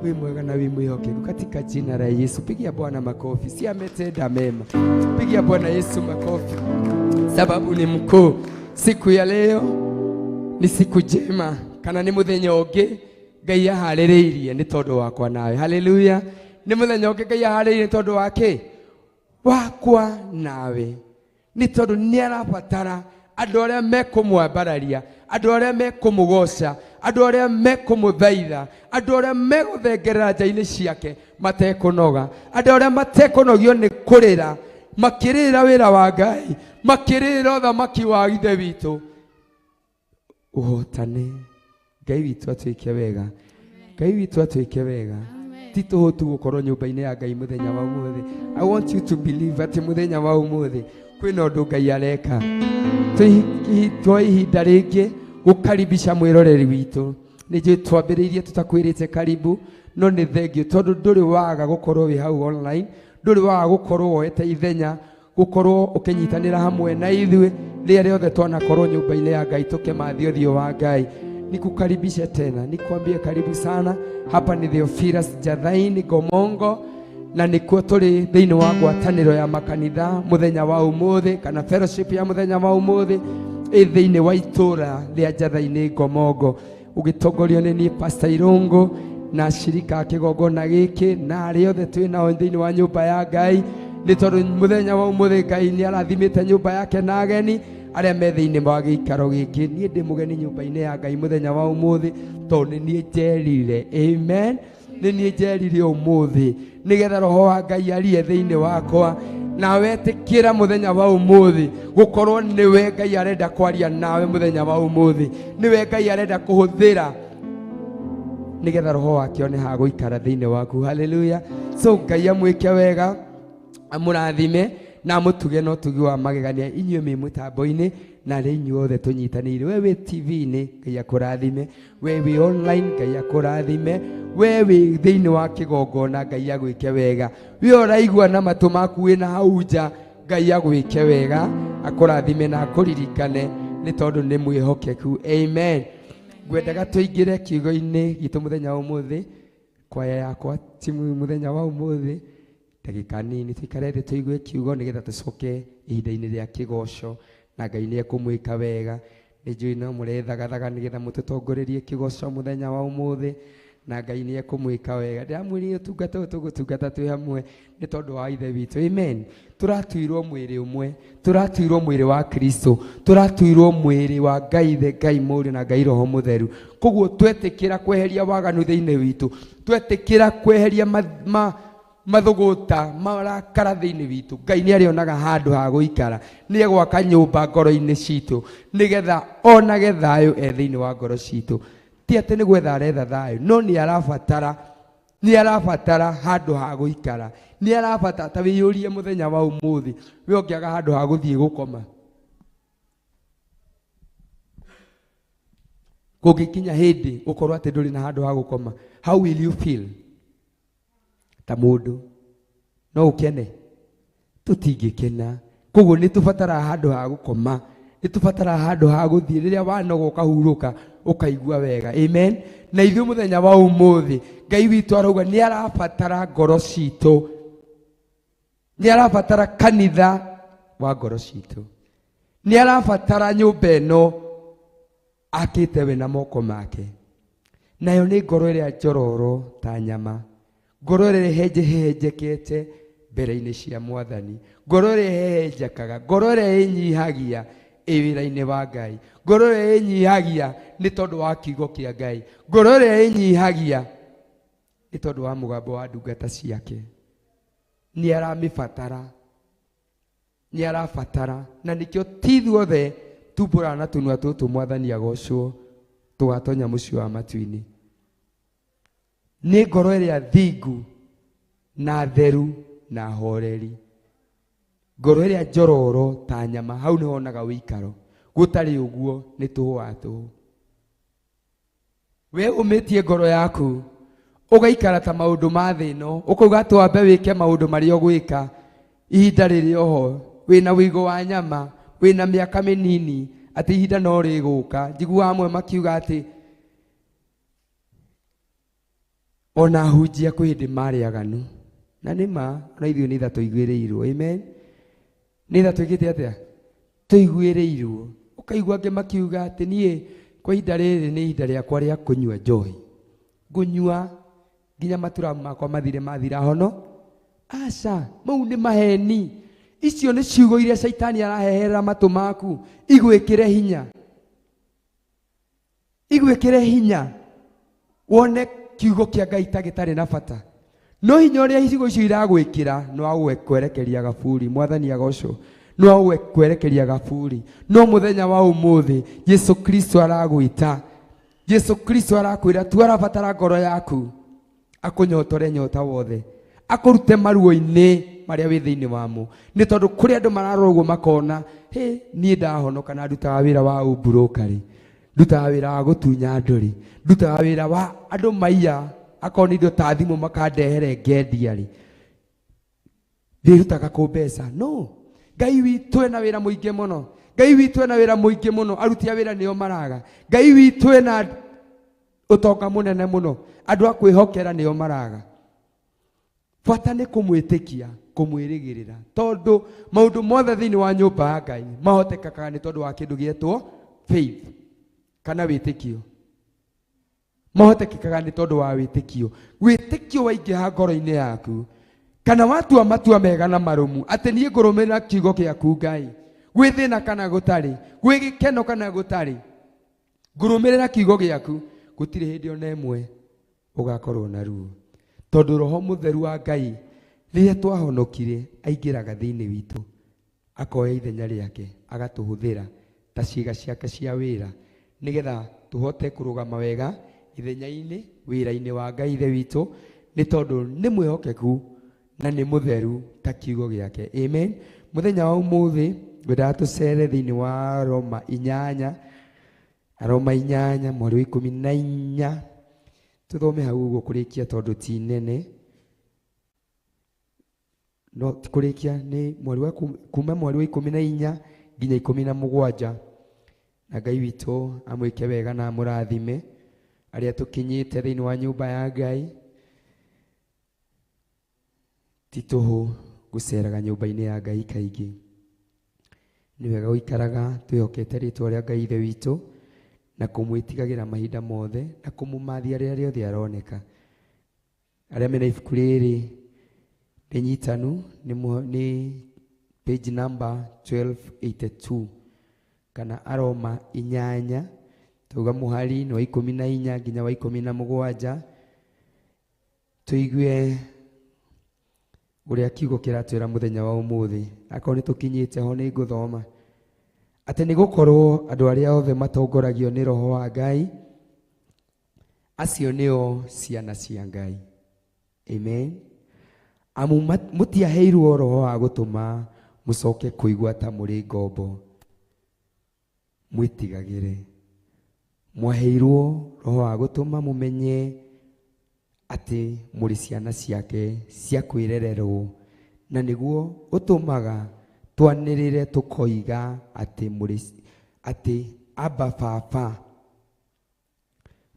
Wĩ mwega na wĩ mwĩhokeku, katika jina la Yesu. Pigia Bwana makofi, si ametenda mema. Pigia Bwana Yesu makofi, sababu ni mkuu. Siku ya leo ni siku njema, kana nĩ mũthenya ũngĩ Ngai aharĩrĩirie nĩ tondũ wakwa nawe. Haleluya. Nĩ mũthenya ũngĩ Ngai aharĩrĩirie nĩ tondũ wake wakwa nawe, nĩ tondũ nĩ arabatara andũ arĩa mekũmwambararia, andũ arĩa mekũmũgoca, andũ arĩa mekũmũthaitha, andũ arĩa megũthengerera nja-inĩ ciake matekũnoga, andũ arĩa matekũnogio nĩ kũrĩra, makĩrĩra wĩra wa Ngai, makĩrĩra ũthamaki wa Ithe witũ ũhotane. Ngai witũ atwĩke wega, Ngai witũ atwĩke wega. Ti tũhũ tu gũkorwo nyũmba-inĩ ya Ngai mũthenya wa ũmũthĩ. I want you to believe atĩ mũthenya wa ũmũthĩ kwĩna ũndũ Ngai areka. Twa ihinda rĩngĩ gũkaribisha mwĩroreri witũ. Nĩ njũĩ twambĩrĩirie tũtakwĩrĩte karibu, no nĩ thengio tondũ ndũrĩ waga gũkorwo wĩ hau online, ndũrĩ waga gũkorwo woete ithenya, gũkorwo ũkĩnyitanĩra hamwe na ithuĩ rĩrĩa rĩothe twanakorwo nyũmba-inĩ ya Ngai tũkĩmathia ũthiũ wa Ngai. Nikukaribishe tena, nikuambie karibu sana. Hapa ni Theophilus Jathaini Gomongo, na nikuo tũrĩ thĩinĩ wa ngwatanĩro ya makanitha mũthenya wa ũmũthĩ, kana fellowship ya mũthenya wa ũmũthĩ ĩ thĩinĩ wa itũra rĩa Njathainĩ Ngomongo, ũgĩtongorio nĩ niĩ Pastor Irungu na ashirika a kĩgongona gĩkĩ na arĩa othe twĩ nao thĩinĩ wa nyũmba ya Ngai, nĩ tondũ mũthenya wa ũmũthĩ Ngai nĩ arathimĩte nyũmba yake na ageni arĩa me thĩinĩ wa gĩikaro gĩkĩ. Niĩ ndĩ mũgeni nyũmba-inĩ ya Ngai mũthenya wa ũmũthĩ, tondũ nĩ niĩ njerire. Amen. Nĩ niĩ njerire ũmũthĩ nĩgetha Roho wa Ngai arie thĩinĩ wakwa, na wetĩkĩra mũthenya wa ũmũthĩ gũkorwo nĩwe Ngai arenda kwaria nawe mũthenya wa ũmũthĩ, nĩwe Ngai arenda kũhũthĩra nĩgetha Roho wake one ha gũikara thĩinĩ waku. Haleluya. So Ngai amwĩke wega, amũrathime na amũtuge na ũtugi wa magegania inyuĩ mwĩ mũtambo-inĩ na arĩa inyuĩ othe tũnyitanĩire. We wĩ TV-inĩ, Ngai akũrathime. We wĩ online, Ngai akũrathime. We wĩ thĩinĩ wa kĩgongona, Ngai agwĩke wega. We ũraigua na matũ maku wĩna hau nja, Ngai agwĩke wega, akũrathime na akũririkane nĩ tondũ nĩ mwĩhokeku. Amen. Ngwendaga tũingĩre kiugo-inĩ gitũ mũthenya wa ũmũthĩ, kwaya yakwa timu mũthenya wa ũmũthĩ, ndagĩka nini tũikare thĩ tũigue kiugo nĩgetha tũcoke ihinda-inĩ rĩa kĩgoco, na Ngai nĩ ekũmwĩka wega. Nĩ njũĩ no mũrethagathaga nĩgetha mũtũtongorerie kĩgoco mũthenya wa ũmũthĩ, na Ngai nĩ ekũmwĩka wega. Ndĩramwĩrire ũtungata ũyũ tũgũtungata twĩ hamwe nĩ tondũ wa Ithe witũ. Amen. Tũratuirwo mwĩrĩ ũmwe, tũratuirwo mwĩrĩ wa Kristo, tũratuirwo mwĩrĩ wa Ngai Ithe, Ngai Mũriũ na Ngai Roho Mũtheru. Koguo twetĩkĩra kweheria waganu thĩinĩ witũ, twetĩkĩra kweheria mathũgũta marakara thĩinĩ witũ, Ngai nĩ arĩonaga handũ ha gũikara, nĩ egwaka nyũmba ngoro-inĩ citũ nĩgetha onage thayũ e thĩinĩ wa ngoro citũ. Ti atĩ nĩ gwetha aretha thayũ, no nĩ arabatara handũ ha gũikara, nĩ arabatara. Ta wĩyũrie mũthenya wa ũmũthĩ, we ũngĩaga handũ ha gũthiĩ gũkoma, kũngĩkinya hĩndĩ ũkorwo atĩ ndũrĩ na handũ ha gũkoma, how will you feel? Ta mũndũ no ũkene? Tũtingĩkena. Koguo nĩ tũbataraga handũ ha gũkoma, nĩ tũbataraga handũ ha gũthiĩ rĩrĩa wanoga ũkahurũka ũkaigua wega. Amen. Na ithuĩ mũthenya wa ũmũthĩ Ngai witũ arauga nĩ arabatara ngoro citũ, nĩ arabatara kanitha wa ngoro citũ, nĩ arabatara nyũmba ĩno akĩte we na moko make, nayo nĩ ngoro ĩrĩa njororo ta nyama, ngoro ĩrĩa ĩhehenjekete mbere-inĩ cia Mwathani, ngoro ĩrĩa ĩhehenjekaga, ngoro ĩrĩa ĩnyihagia ĩ wĩra-inĩ wa Ngai, ngoro ĩrĩa ĩnyihagia nĩ tondũ wa kiugo kĩa Ngai, ngoro ĩrĩa ĩnyihagia nĩ tondũ wa mũgambo wa ndungata ciake. Nĩ aramĩbatara, nĩ arabatara, na nĩkĩo ti ithuothe tumbũraga na tũnua tũtũ Mwathani agocwo tũgatonya mũciĩ wa matu-inĩ. Nĩ ngoro ĩrĩa thingu na theru na horeri, ngoro ĩrĩa njororo ta nyama, hau nĩho wonaga ũikaro. Gũtarĩ ũguo nĩ tũhũ wa tũhũ. We ũmĩtie ngoro yaku ũgaikara ta maũndũ ma thĩ ĩno, ũkauga atĩ wambe wĩke maũndũ marĩa ũgwĩka ihinda rĩrĩ oho, wĩna ũigũ wa nyama, wĩna mĩaka mĩnini, atĩ ihinda no rĩgũka. Njiguaga amwe makiuga atĩ ona ahunjia kwĩ hĩndĩ marĩ aganu, na nĩ ma, ona ithuĩ nĩ tha tũiguĩrĩirwo. Amen. Nĩ tha twĩkĩte atĩa? Tũiguĩrĩirwo. Ũkaigua angĩ makiuga atĩ niĩ kwa ihinda rĩrĩ nĩ ihinda rĩakwa rĩa kũnyua njohi, ngũnyua nginya maturamu makwa mathire mathira hono. Aca, mau nĩ maheni. Icio nĩ ciugo iria caitani araheherera matũ maku igwĩkĩre hinya, igwĩkĩre hinya wone kiugo kĩa Ngai ta gĩtarĩ na bata. No hinya ũrĩa ciugo icio iragwĩkĩra no agũkwerekeria gaburi. Mwathani agocwo, no agũkwerekeria gaburi. No mũthenya wa ũmũthĩ Jesu Kristo aragwĩta, Jesu Kristo arakwĩra tu arabatara ngoro yaku akũnyotore nyota wothe, akũrute maruo-inĩ marĩa wĩ thĩinĩ wamo. Nĩ tondũ kũrĩ andũ mararora ũguo makona, hĩ, niĩ ndahonoka na ndutaga wĩra wa ũmburũka rĩ, ndutaga wĩra wa gũtunya andũ rĩ, ndutaga wĩra wa andũ maiya, akorwo nĩ indo ta thimũ makandehere ngendia rĩ, ndĩrutaga kũ mbeca? No Ngai witũ ena wĩra mũingĩ mũno, Ngai witũ ena wĩra mũingĩ mũno, aruti a wĩra nĩo maraga. Ngai witũ ena ũtonga mũnene mũno, andũ a kwĩhokera nĩo maraga. Bata nĩ kũmwĩtĩkia, kũmwĩrĩgĩrĩra, tondũ maũndũ mothe thĩinĩ wa nyũmba ya Ngai mahotekekaga nĩ tondũ wa kĩndũ gĩetwo faith kana wĩtĩkio. Mahotekekaga nĩ tondũ wa wĩtĩkio. Wĩtĩkio waingĩha ngoro-inĩ yaku, kana watua matua mega na marũmu atĩ niĩ ngũrũmĩrĩra kiugo gĩaku Ngai, gwĩ thĩna kana gũtarĩ, gwĩ gĩkeno kana gũtarĩ, ngũrũmĩrĩra kiugo gĩaku, gũtirĩ hĩndĩ ona ĩmwe ũgakorwo na ruo. Tondũ Roho Mũtheru wa Ngai rĩrĩa twahonokire aingĩraga thĩinĩ witũ, akoya ithenya rĩake, agatũhũthĩra ta ciĩga ciake cia wĩra, nĩgetha tũhote kũrũgama wega ithenya-inĩ wĩra-inĩ wa Ngai Ithe witũ, nĩ tondũ nĩ mwĩhokeku na nĩ mũtheru ta kiugo gĩake. Amen. Mũthenya wa ũmũthĩ ngwendaga tũcere thĩinĩ wa Roma inyanya, Roma inyanya mweri wa ikũmi na inya, tũthome hau ũguo kũrĩkia tondũ ti nene. No ti kũrĩkia nĩ mweri wa kuma mweri wa 14 nginya 17. Na Ngai witũ amwĩke wega na amũrathime arĩa tũkinyĩte thĩinĩ wa nyũmba ya Ngai. Ti tũhũ gũceraga nyũmba-inĩ ya Ngai kaingĩ. Nĩ wega gũikaraga twĩhokete rĩtwa rĩa Ngai Ithe witũ na kũmwĩtigagĩra mahinda mothe na kũmũmathia rĩrĩa rĩothe aroneka. Arĩa mena ibuku rĩrĩ rĩnyitanu nĩ page number 1282 kana Aroma inyanya, tuga mũhari nĩ wa 14 nginya wa 17. Tũigue Ũrĩa kiugo kĩratwĩra mũthenya wa ũmũthĩ, akorwo nĩ tũkinyĩte ho nĩ ngũthoma atĩ nĩ gũkorwo andũ arĩa othe matongoragio nĩ Roho wa Ngai, acio nĩo ciana cia Ngai. Amen. Amu mũtiaheirwo roho wa gũtũma mũcoke kũigua ta mũrĩ ngombo mwĩtigagĩre. Mwaheirwo roho wa gũtũma mũmenye atĩ mũrĩ ciana ciake cia kwĩrererwo, na nĩguo ũtũmaga twanĩrĩre tũkoiga atĩ mũrĩ atĩ Abba Baba.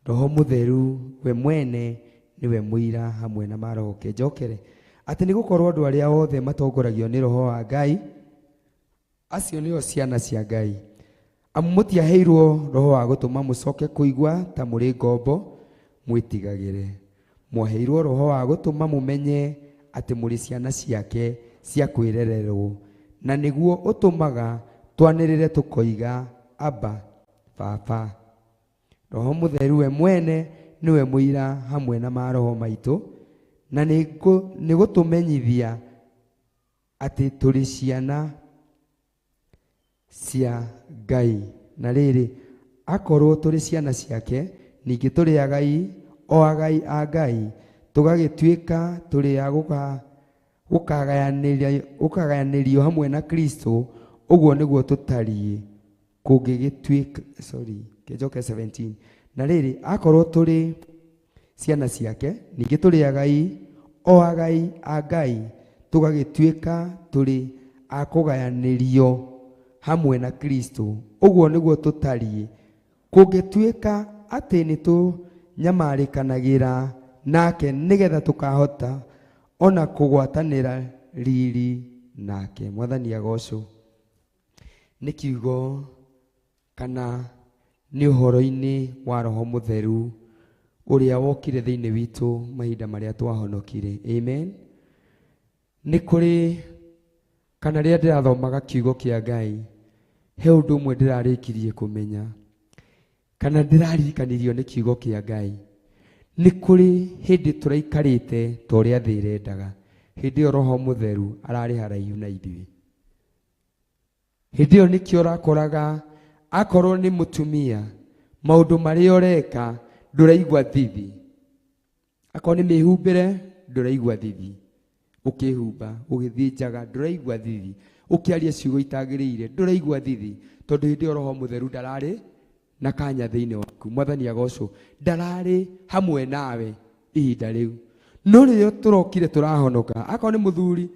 Roho Mũtheru we mwene nĩwe mũira hamwe na maroho. Njokere atĩ nĩ gũkorwo andũ arĩa othe matongoragio nĩ Roho wa Ngai, acio nĩo ciana cia Ngai. Amu mũtiaheirwo roho wa gũtũma mũcoke kũigua ta mũrĩ ngombo mwĩtigagĩre. Mwaheirwo roho wa gũtũma mũmenye atĩ mũrĩ ciana ciake cia kwĩrererwo, na nĩguo ũtũmaga twanĩrĩre tũkoiga Abba Baba. Roho Mũtheru we mwene nĩwe mũira hamwe na maroho maitũ, na nĩ gũtũmenyithia atĩ tũrĩ ciana cia Ngai. Na rĩrĩ, akorwo tũrĩ ciana ciake, ningĩ tũrĩ agai, o agai a Ngai, tũgagĩtuĩka tũrĩ a gũkagayanĩrio hamwe na Kristo, ũguo nĩguo tũtariĩ kũngĩgĩtuĩka, sorry, kĩnjoke 17. Na rĩrĩ, akorwo tũrĩ ciana ciake, ningĩ tũrĩ agai, o agai a Ngai, tũgagĩtuĩka tũrĩ a kũgayanĩrio hamwe na Kristo, ũguo nĩguo tũtariĩ kũngĩtuĩka atĩ nĩ tũnyamarĩkanagĩra nake, nĩgetha tũkahota ona kũgwatanĩra riri nake. Mwathani agocwo. Nĩ kiugo kana nĩ ũhoro-inĩ wa Roho Mũtheru ũrĩa wokire thĩinĩ witũ mahinda marĩa twahonokire. Amen. Nĩ kũrĩ kana rĩrĩa ndĩrathomaga kiugo kĩa Ngai, he ũndũ ũmwe ndĩrarĩkirie kũmenya kana ndĩraririkanirio nĩ kiugo kĩa Ngai. Nĩ kũrĩ hĩndĩ tũraikarĩte ta ũrĩa thĩ ĩrendaga. Hĩndĩ ĩyo Roho Mũtheru ararĩ haraihu na ithuĩ. Hĩndĩ ĩyo nĩkĩo ũrakoraga akorwo nĩ mũtumia, maũndũ marĩa ũreka ndũraigua thithi. Akorwo nĩ mĩhumbĩre ndũraigua thithi, ũkĩhumba ũgĩthiĩ njaga ndũraigua thithi, ũkĩaria ciugo itagĩrĩire ndũraigua thithi, tondũ hĩndĩ ĩyo Roho Mũtheru ndararĩ na kanya thĩinĩ waku. Mwathani agocwo, ndararĩ hamwe nawe ihinda rĩu. No rĩrĩa tũrokire tũrahonoka, akorwo nĩ mũthuri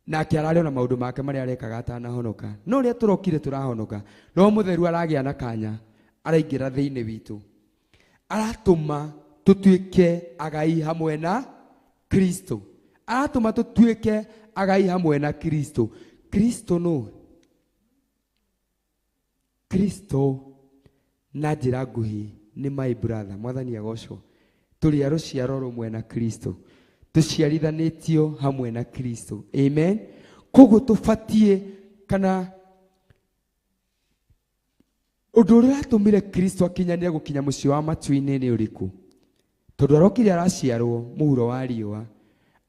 nake ararĩ ona maũndũ make marĩa arekaga atanahonoka, no rĩrĩa tũrokire tũrahonoka, Roho Mũtheru aragĩa na kanya, araingĩra thĩinĩ witũ, aratũma tũtuĩke agai hamwe na Kristo, aratũma tũtuĩke agai hamwe na Kristo. Kristo nũ? Kristo na njĩra nguhĩ nĩ my brother. Mwathani agocwo. Tũrĩ a rũciaro rũmwe na Kristo, tũciarithanĩtio hamwe na Kristo. Amen. Koguo tũbatiĩ kana ũndũ ũrĩa ũratũmire Kristo akinyanĩre gũkinya mũciĩ wa matu-inĩ nĩ ũrĩkũ? Tondũ arokire araciarwo mũhuro wa riũa,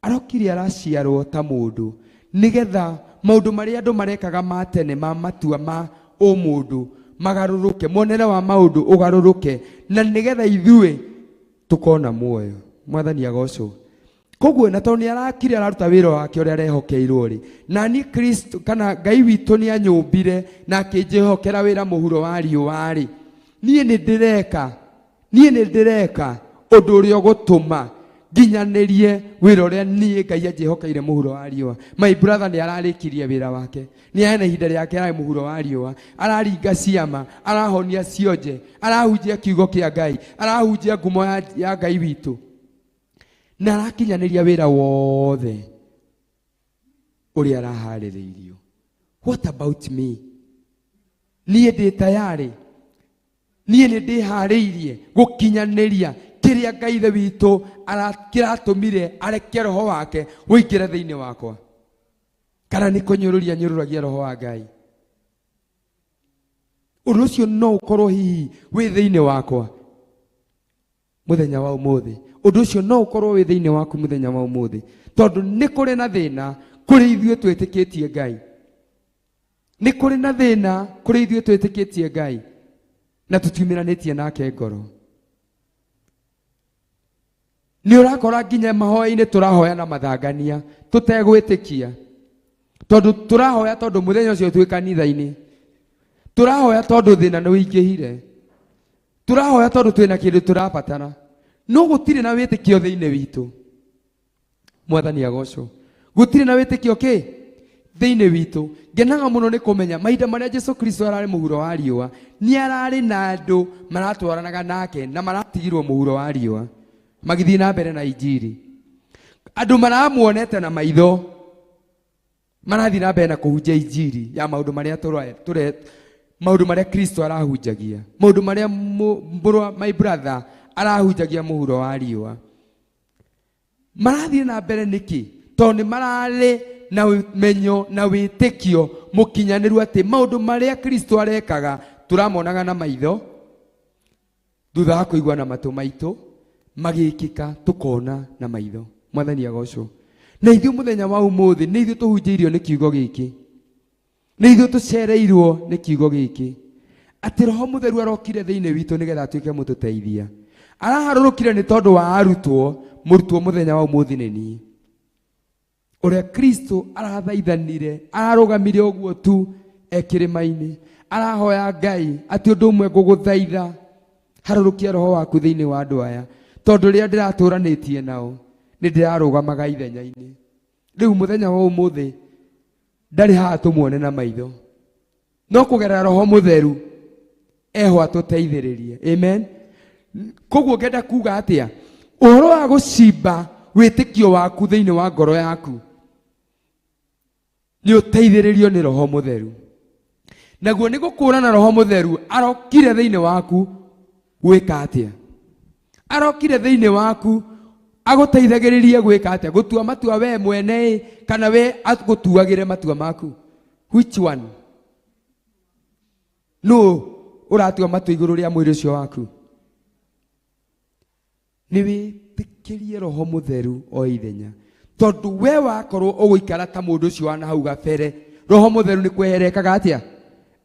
arokire araciarwo ta mũndũ, nĩgetha maũndũ marĩa andũ marekaga ma tene ma matua ma ũmũndũ magarũrũke, muonere wa maũndũ ũgarũrũke, na nĩgetha ithuĩ tũkona muoyo. Mwathani agocwo. Koguo na tondũ nĩ arakire araruta wĩra wake ũrĩa arehokeirwo rĩ, na niĩ Kristo kana Ngai witũ nĩ anyũmbire na akĩnjĩhokera wĩra mũhuro wa riũa rĩ, niĩ nĩ ndĩreka, niĩ nĩ ndĩreka ũndũ ũrĩa ũgũtũma nginyanĩrie wĩra ũrĩa niĩ Ngai anjĩhokeire mũhuro wa riũa. My brother nĩ ararĩkirie wĩra wake, nĩ arĩ na ihinda rĩake ararĩ mũhuro wa riũa, araringa ciama, arahonia cionje, arahunjia kiugo kĩa Ngai, arahunjia ngumo ya Ngai witũ, na arakinyanĩria wĩra wothe ũrĩa araharĩrĩirio. What about me? Niĩ ndĩ tayarĩ, niĩ nĩ ndĩharĩirie gũkinyanĩria kĩrĩa Ngai ithe witũ kĩratũmire areke roho wake ũingĩre thĩinĩ wakwa, kana nĩ kũnyũrũria nyũrũragia roho wa Ngai? Ũndũ ũcio no ũkorwo hihi wĩ thĩinĩ wakwa mũthenya wa ũmũthĩ. Ũndũ ũcio no ũkorwo wĩ thĩinĩ waku mũthenya wa ũmũthĩ. Tondũ nĩ kũrĩ na thĩna kũrĩ ithuĩ twĩtĩkĩtie Ngai. Nĩ kũrĩ na thĩna kũrĩ ithuĩ twĩtĩkĩtie Ngai na tũtiumĩranĩtie nake ngoro. Nĩ ũrakora nginya mahoya-inĩ tũrahoya na mathangania tũtegwĩtĩkia. Tondũ tũrahoya tondũ mũthenya ũcio twĩ kanitha-inĩ. Tũrahoya tondũ thĩna nĩ ũingĩhire. Tũrahoya tondũ twĩna kĩndũ tũrabatara. No gũtirĩ na wĩtĩkio thĩinĩ witũ. Mwathani agocwo. Gũtirĩ na wĩtĩkio kĩ thĩinĩ witũ. Ngenaga mũno nĩ kũmenya mahinda marĩa Jesu Kristo ararĩ mũhuro wa riũa, nĩ ararĩ na andũ maratwaranaga nake na maratigirwo mũhuro wa riũa magĩthiĩ na mbere na injiri. Andũ maramuonete na maitho marathiĩ na mbere na kũhunjia injiri ya maũndũ marĩa maũndũ marĩa Kristo arahunjagia, maũndũ marĩa my brother arahunjagia mũhuro wa riũa. Marathiĩ na mbere nĩkĩ? Tondũ nĩ mararĩ na ũmenyo na wĩtĩkio mũkinyanĩru atĩ maũndũ marĩa Kristo arekaga tũramonaga na maitho, thutha wa kũigua na matũ maitũ magĩkĩka tũkona na maitho. Mwathani agocwo. Na ithuĩ mũthenya wa ũmũthĩ nĩ ithuĩ tũhunjĩirio nĩ kiugo gĩkĩ, nĩ ithuĩ tũcereirwo nĩ kiugo gĩkĩ, atĩ Roho Mũtheru arokire thĩinĩ witũ nĩgetha atuĩke mũtũteithia. Araharũrũkire nĩ tondũ wa arutwo, mũrutwo mũthenya wa ũmũthĩ nĩ niĩ. Ũrĩa Kristo arathaithanire, ararũgamire ũguo tu e kĩrĩma-inĩ, arahoya Ngai atĩ ũndũ ũmwe ngũgũthaitha, harũrũkia roho waku thĩinĩ wa andũ aya, tondũ rĩrĩa ndĩratũranĩtie nao nĩ ndĩrarũgamaga ithenya-inĩ. Rĩu mũthenya wa ũmũthĩ ndarĩ haha tũmuone na maitho, no kũgerera Roho Mũtheru eho atũteithĩrĩrie. Amen. Koguo ngenda kuga atĩa? Ũhoro wa gũcimba wĩtĩkio waku thĩinĩ wa ngoro yaku nĩ ũteithĩrĩrio nĩ Roho Mũtheru. Naguo nĩ gũkũũrana Roho Mũtheru arokire thĩinĩ waku gwĩka atĩa? Arokire thĩinĩ waku agũteithagĩrĩrie gwĩka atĩa? Gũtua matua we mwene ĩ, kana we agũtuagĩre matua maku? Which one? Nũ ũratua matua igũrũ rĩa mwĩrĩ ũcio waku? Nĩ wĩtĩkĩrie Roho Mũtheru o ithenya, tondũ we wakorwo ũgũikara ta mũndũ ũcio wa na hau gabere, Roho Mũtheru nĩ kwehera ekaga atĩa?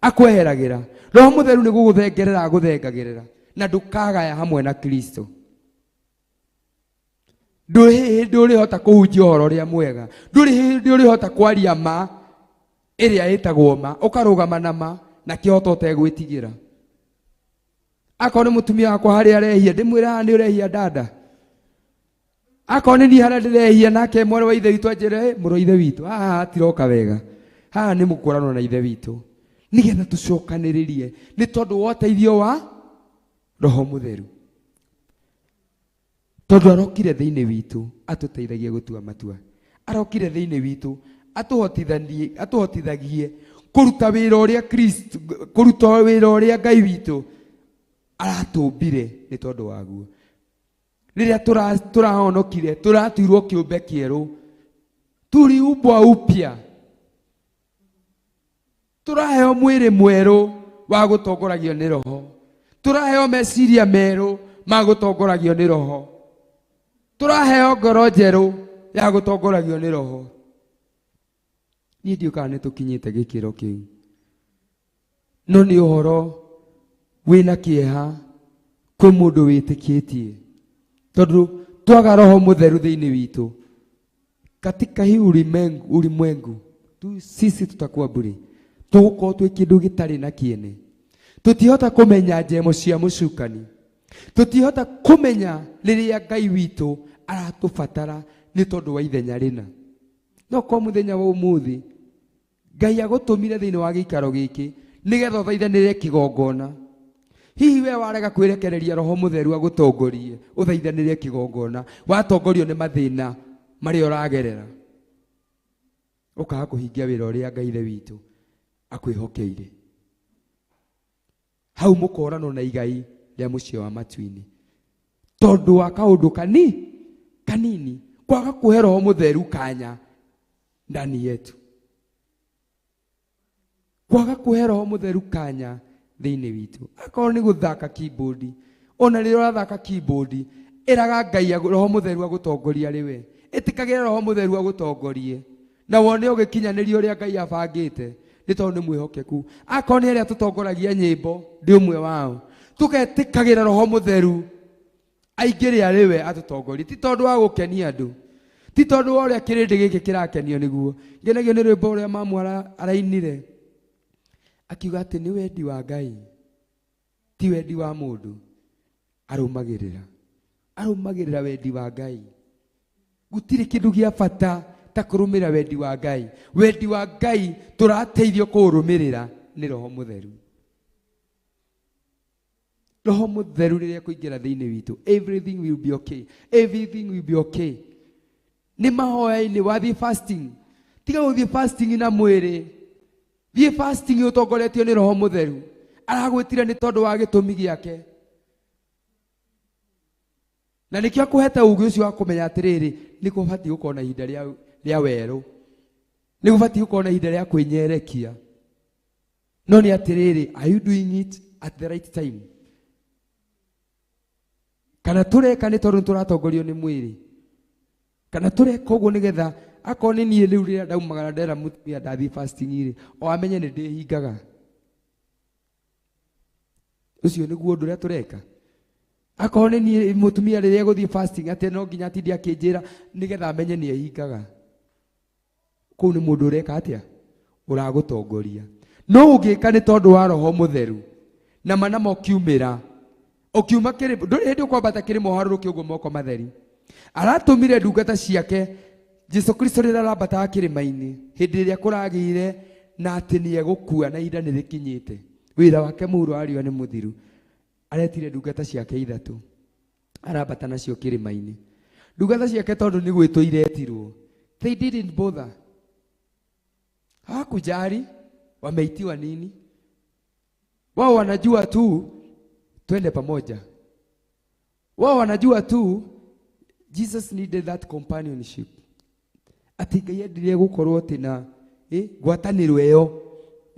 Akweheragĩra. Roho Mũtheru nĩ gũgũthengerera agũthengagĩrĩra, na ndũkagaya hamwe na Kristo. Ndũrĩ hĩndĩ ũrĩhota kũhunjia ũhoro ũrĩa mwega, ndũrĩ hĩndĩ ũrĩhota kwaria ma ĩrĩa ĩtagwo ma, ũkarũgama na ma na kĩhoto ũtegwĩtigĩra. Akorwo nĩ mũtumia wakwa harĩa arehia, ndĩmwĩre haha nĩ ũrehia dada. Akorwo nĩ niĩ harĩa ndĩrehia, nake mwarĩ wa ithe witũ anjĩre, mũrũ wa ithe witũ, haha hatiroka wega, haha nĩ mũkũranwo na ithe witũ, nĩgetha tũcokanĩrĩrie nĩ tondũ wa ũteithio wa Roho Mũtheru. Tondũ arokire thĩinĩ witũ atũteithagie gũtua matua, arokire thĩinĩ witũ atũhotithagie kũruta wĩra ũrĩa Kristo, kũruta wĩra ũrĩa Ngai witũ aratũmbire nĩ tondũ waguo. Rĩrĩa tũrahonokire, tũratuirwo kĩũmbe kĩerũ, tuliumbwa upya, tũraheo mwĩrĩ mwerũ wa gũtongoragio nĩ Roho, tũraheo meciria merũ ma gũtongoragio nĩ Roho, tũraheo ngoro njerũ ya gũtongoragio nĩ Roho. Niĩ ndiũĩ kana nĩ tũkinyĩte gĩkĩro kĩu, no nĩ ũhoro wĩna kĩeha kwĩ mũndũ wĩtĩkĩtie, tondũ twaga Roho Mũtheru thĩinĩ witũ, katika hii ulimwengu tu sisi tutakuwa bure, tũgũkorwo twĩ kĩndũ gĩtarĩ na kĩene. Tũtihota kũmenya njemo cia mũcukani, tũtihota kũmenya rĩrĩa Ngai witũ aratũbatara nĩ tondũ wa ithenya rĩna. No kwa mũthenya wa ũmũthĩ Ngai agũtũmire thĩinĩ wa gĩikaro gĩkĩ nĩgetha ũthaithanĩre kĩgongona. Hihi we warega kwĩrekereria Roho Mũtheru agũtongorie ũthaithanĩre kĩgongona, watongorio nĩ mathĩna marĩa ũragerera, ũkaga kũhingia wĩra ũrĩa Ngai Ithe witũ akwĩhokeire. Hau mũkoranwo na igai rĩa mũciĩ wa matu-inĩ tondũ wa kaũndũ kanini, kwaga kũhe Roho Mũtheru kanya ndani yetu, kwaga kũhe Roho Mũtheru kanya thĩinĩ witũ. Akorwo nĩ gũthaka keyboard, ona rĩrĩa ũrathaka keyboard, ĩraga Ngai Roho Mũtheru agũtongoria arĩ we. Ĩtĩkagĩra Roho Mũtheru agũtongorie na wone ũgĩkinyanĩria ũrĩa Ngai abangĩte, nĩ tondũ nĩ mwĩhokeku. Akorwo nĩ arĩa tũtongoragia nyĩmbo, ndĩ ũmwe wao, tũgetĩkagĩra Roho Mũtheru aingĩre arĩ we atũtongorie, ti tondũ wa gũkenia andũ, ti tondũ wa ũrĩa kĩrĩndĩ gĩkĩ kĩrakenio nĩguo. Ngenagio nĩ rwĩmbo ũrĩa mamu arainire akiuga atĩ nĩ wendi wa Ngai, ti wendi wa mũndũ. Arũmagĩrĩra, arũmagĩrĩra wendi wa Ngai. Gũtirĩ kĩndũ gĩa bata ta kũrũmĩrĩra wendi wa Ngai. Wendi wa Ngai tũrateithio kũũrũmĩrĩra nĩ Roho Mũtheru. Roho Mũtheru rĩrĩa kũingĩra thĩinĩ witũ, everything will be okay, everything will be okay. Nĩ mahoya-inĩ, wathiĩ fasting, tiga gũthiĩ fasting na mwĩrĩ, thiĩ fasting ũtongoretio nĩ Roho Mũtheru. Aragwĩtire nĩ tondũ wa gĩtũmi gĩake, na nĩkĩo akũhete ũgĩ ũcio wa kũmenya atĩrĩrĩ, nĩ kũbatiĩ gũkorwo na ihinda rĩa werũ, nĩ gũbatiĩ gũkorwo na ihinda rĩa kwĩnyerekia. No nĩ atĩrĩrĩ, are you doing it at the right time? Kana tũreka nĩ tondũ tũratongorio nĩ mwĩrĩ, kana tũreka ũguo nĩgetha akorwo nĩ niĩ rĩu rĩrĩa ndaumagara ndera mũtumia ndathiĩ fasting rĩ, o amenye nĩ ndĩhingaga. Ũcio nĩguo ũndũ ũrĩa tũreka. Akorwo nĩ niĩ mũtumia rĩrĩa egũthiĩ fasting atĩ no nginya atinde akĩnjĩra nĩgetha amenye nĩ ehingaga. Kũu nĩ mũndũ ũreka atĩa? Ũragũtongoria. No ũngĩka nĩ tondũ wa Roho Mũtheru, na manama ũkiumĩra, ũkiuma kĩrĩma, ndũrĩ hĩndĩ ũkwambata kĩrĩma ũharũrũke ũguo moko matheri. Aratũmire ndungata ciake Jesu Kristo rĩrĩa arambataga kĩrĩma-inĩ, hĩndĩ ĩrĩa kũragĩire na atĩ nĩ egũkua na ihinda nĩ rĩkinyĩte, wĩra wake mũhuro wa riũa nĩ mũthiru, aretire ndungata ciake ithatũ, arambata nacio kĩrĩma-inĩ. Ndungata ciake tondũ nĩ gwĩtwo iretirwo, they didn't bother, hawakujali wameitiwa nini, wao wanajua tu twende pamoja. Wao wanajua tu Jesus needed that companionship. Ati Ngai endire gũkorwo atĩ na ngwatanĩro ĩyo,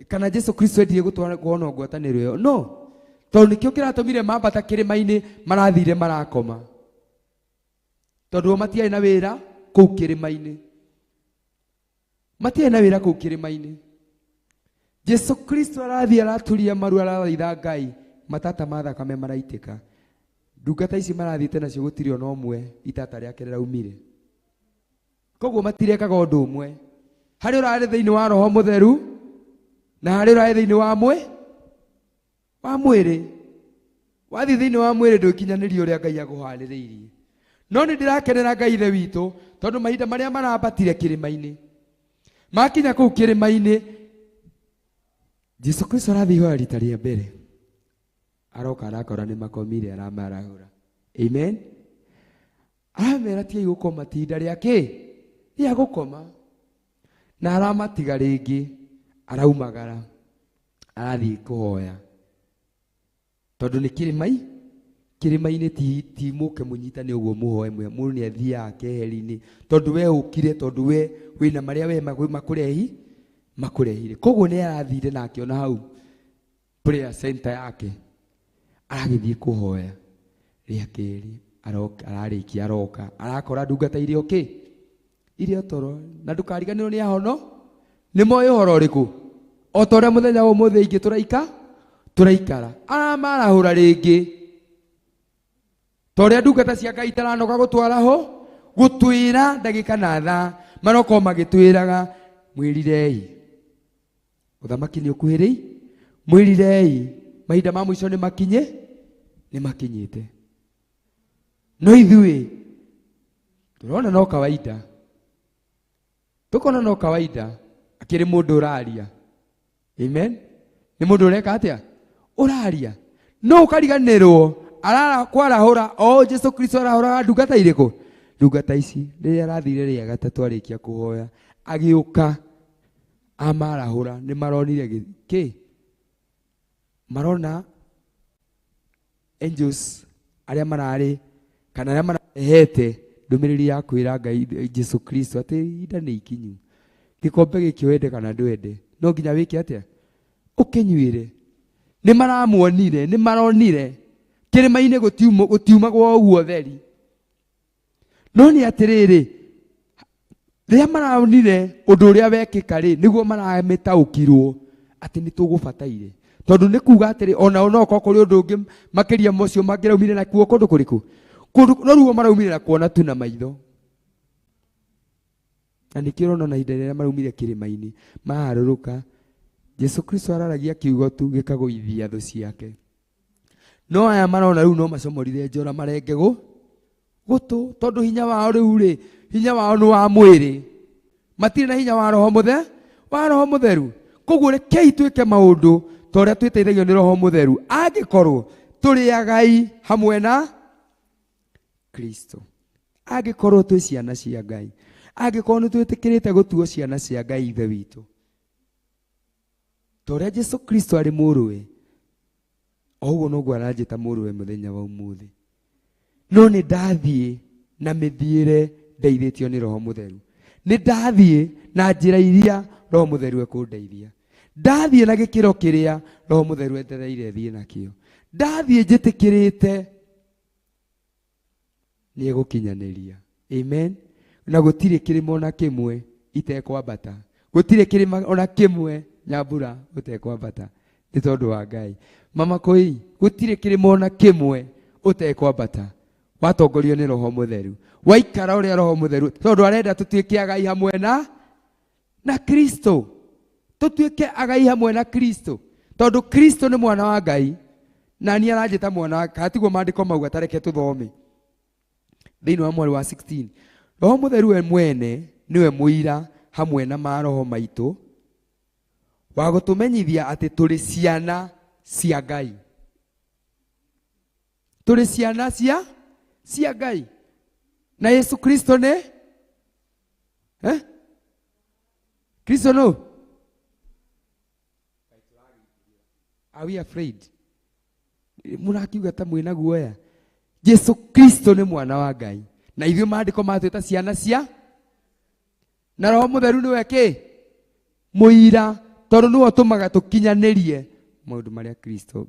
kana Jesu Kristo endire gũtwara kuona ngwatanĩro ĩyo. No tondũ nĩkĩo kĩratũmire mambata kĩrĩma-inĩ, marathire marakoma, tondũ o matiarĩ na wĩra kũu kĩrĩma-inĩ, matiarĩ na wĩra kũu kĩrĩma-inĩ. Jesu Kristo arathiĩ araturia maru, arathaitha Ngai, matata ma thakame maraitĩka. Ndungata ici marathiĩte nacio gũtirĩ ona ũmwe itata rĩake rĩraumire, koguo matirekaga ũndũ ũmwe. Harĩ ũrarĩ thĩinĩ wa Roho Mũtheru na harĩ ũrarĩ thĩinĩ wa wa mwĩrĩ. Wathiĩ thĩinĩ wa mwĩrĩ ndũkinyanĩria ũrĩa Ngai agũharĩrĩirie. No nĩ ndĩrakenera Ngai ithe witũ, tondũ mahinda marĩa marambatire kĩrĩma-inĩ, makinya kũu kĩrĩma-inĩ, Jesu Kristo arathiĩ ihoya rita rĩa mbere, aroka arakora nĩ makomire, aramarahũra. Amen. Aramera tigai gũkoma, ti ihinda rĩa kĩ rĩa gũkoma. Na aramatiga rĩngĩ, araumagara arathiĩ kũhoya, tondũ nĩ kĩrĩma-inĩ, ti mũke mũnyitane ũguo mũhoe mũndũ nĩ athiaga keheri-inĩ, tondũ we ũkire, tondũ we wĩna marĩa we makũrehire. Koguo nĩ arathire na akĩona hau prayer center yake, aragĩthiĩ kũhoya rĩa kerĩ, aroka, ararĩkia, aroka arakora ndungata iria kĩ iria toro. Na ndũkariganĩrwo nĩ ahono nĩ moĩ ũhoro ũrĩkũ, o ta ũrĩa mũthenya wa ũmũthĩ ingĩ tũraikara. Aramarahũra rĩngĩ, ta ũrĩa ndungata cia Ngai itaranoga gũtwara ho gũtwĩra ndagĩka na thaa, maroka o magĩtwĩraga mwĩrirei, ũthamaki nĩ ũkuhĩrĩi, mwĩrirei, mahinda ma mũico nĩ makinye, nĩ makinyĩte. No ithuĩ tũrona no kawaida, tũkona no kawaida akĩrĩ mũndũ ũraria. Amen. Nĩ mũndũ ũreka atĩa? Ũraria. No ũkariganĩrwo arara kwarahũra o Jesu Kristo arahũraga ndungata irĩkũ? Ndungata ici. Rĩrĩa arathire rĩa gatatũ arĩkia kũhoya, agĩũka amarahũra, nĩ maronire kĩ? Marona angels arĩa mararĩ kana arĩa mararehete ndũmĩrĩri ya kwĩra Ngai Jesu Kristo atĩ ihinda nĩ ikinyu, gĩkombe gĩkĩ wende kana ndwende no nginya wĩke atĩa? Ũkĩnyuĩre. Nĩ maramuonire, nĩ maronire kĩrĩma-inĩ gũtiumagwo ũguo theri. No nĩ atĩrĩrĩ, Rĩrĩa maraonire ũndũ ũrĩa wekĩka rĩ, nĩguo maramĩtaũkirwo atĩ nĩ tũgũbataire. Tondũ nĩ kuga atĩrĩ, onao no okorwo kũrĩ ũndũ ũngĩ makĩria ma ũcio mangĩraumire nakuo kũndũ kũrĩkũ? Kũndũ, no ruo maraumire na kuona tu na maitho. Na nĩkĩo ũrona ona ihinda rĩrĩa maraumire kĩrĩma-inĩ, maharũrũka, Jesu Kristo araragia kiugo tu gĩkagũithia thũ ciake. No aya marona rĩu no macomorire njora marenge gũtũ, tondũ hinya wao rĩu rĩ, hinya wao nĩ wa mwĩrĩ. Matirĩ na hinya wa roho wa roho mũtheru. Koguo rekei twĩke maũndũ ta ũrĩa twĩteithagio nĩ roho mũtheru, angĩkorwo tũrĩ agai hamwe na Kristo, angĩkorwo twĩ ciana cia Ngai, angĩkorwo nĩ twĩtĩkĩrĩte gũtuo ciana cia Ngai Ithe witũ, ta ũrĩa Jesu Kristo arĩ mũrũwe, o ũguo noguo aranjĩta mũrũwe mũthenya wa ũmũthĩ. No nĩ ndathiĩ na mĩthiĩre ndeithĩtio nĩ roho mũtheru, nĩ ndathiĩ na njĩra iria roho mũtheru ekũndeithia, ndathiĩ na gĩkĩro kĩrĩa roho mũtheru etereire thiĩ nakĩo, ndathiĩ njĩtĩkĩrĩte nĩ egũkinyanĩria. Amen. Na gũtirĩ kĩrĩma ona kĩmwe itekwambata, gũtirĩ kĩrĩma ona kĩmwe nyambura ũtekwambata nĩ tondũ wa Ngai. Mama kũi, gũtirĩ kĩrĩma ona kĩmwe ũtekwambata watongorio nĩ roho mũtheru, waikara ũrĩa roho mũtheru, tondũ arenda tũtuĩke agai hamwe na Kristo, tũtuĩke agai hamwe na Kristo, tondũ Kristo nĩ mwana wa Ngai na niĩ aranjĩta mwana wa, kana tiguo maandĩko mauga, ta reke tũthome thĩinĩ wa mweri wa 16. Roho mũtheru we mwene nĩwe mũira hamwe na maroho maitũ wa gũtũmenyithia atĩ tũrĩ ciana cia Ngai, tũrĩ ciana cia Ngai. Na Yesu Kristo nĩ Kristo no? Are we afraid? Mũrakiuga ta mwĩna guoya. Jesu Kristo nĩ mwana wa Ngai na ithuĩ maandĩko matwĩta ciana cia, na roho mũtheru nĩwe kĩ? Mũira, tondũ nĩwe ũtũmaga tũkinyanĩrie maũndũ marĩa Kristo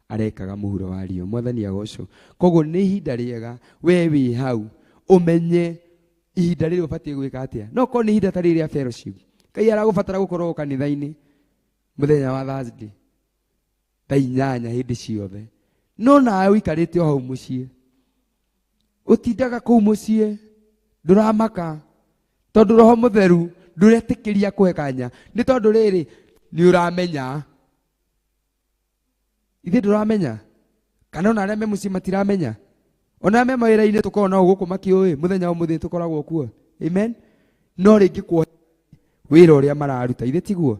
arekaga mũhuro wa riũa. Mwathani agocwo. Koguo nĩ ihinda rĩega we wĩ hau ũmenye ihinda rĩrĩ ũbatiĩ gwĩka atĩa. No korwo nĩ ihinda ta rĩrĩ rĩa fellowship, Ngai aragũbatara gũkorwo kanitha-inĩ mũthenya wa Thursday thaa 8 hĩndĩ ciothe, no nawe ũikarĩte o hau mũciĩ, ũtindaga kũu mũciĩ, ndũramaka, tondũ roho mũtheru ndũretĩkĩria kũhe kanya, nĩ tondũ rĩrĩ nĩ ũramenya. Ithuĩ ndũramenya, kana ona arĩa me mũciĩ matiramenya, ona arĩa me mawĩra-inĩ tũkoragwo nao gũkũ makĩũĩ mũthenya wa ũmũthĩ tũkoragwo kuo. Amen. No rĩngĩ kuo wĩra ũrĩa mararuta, ithe tiguo?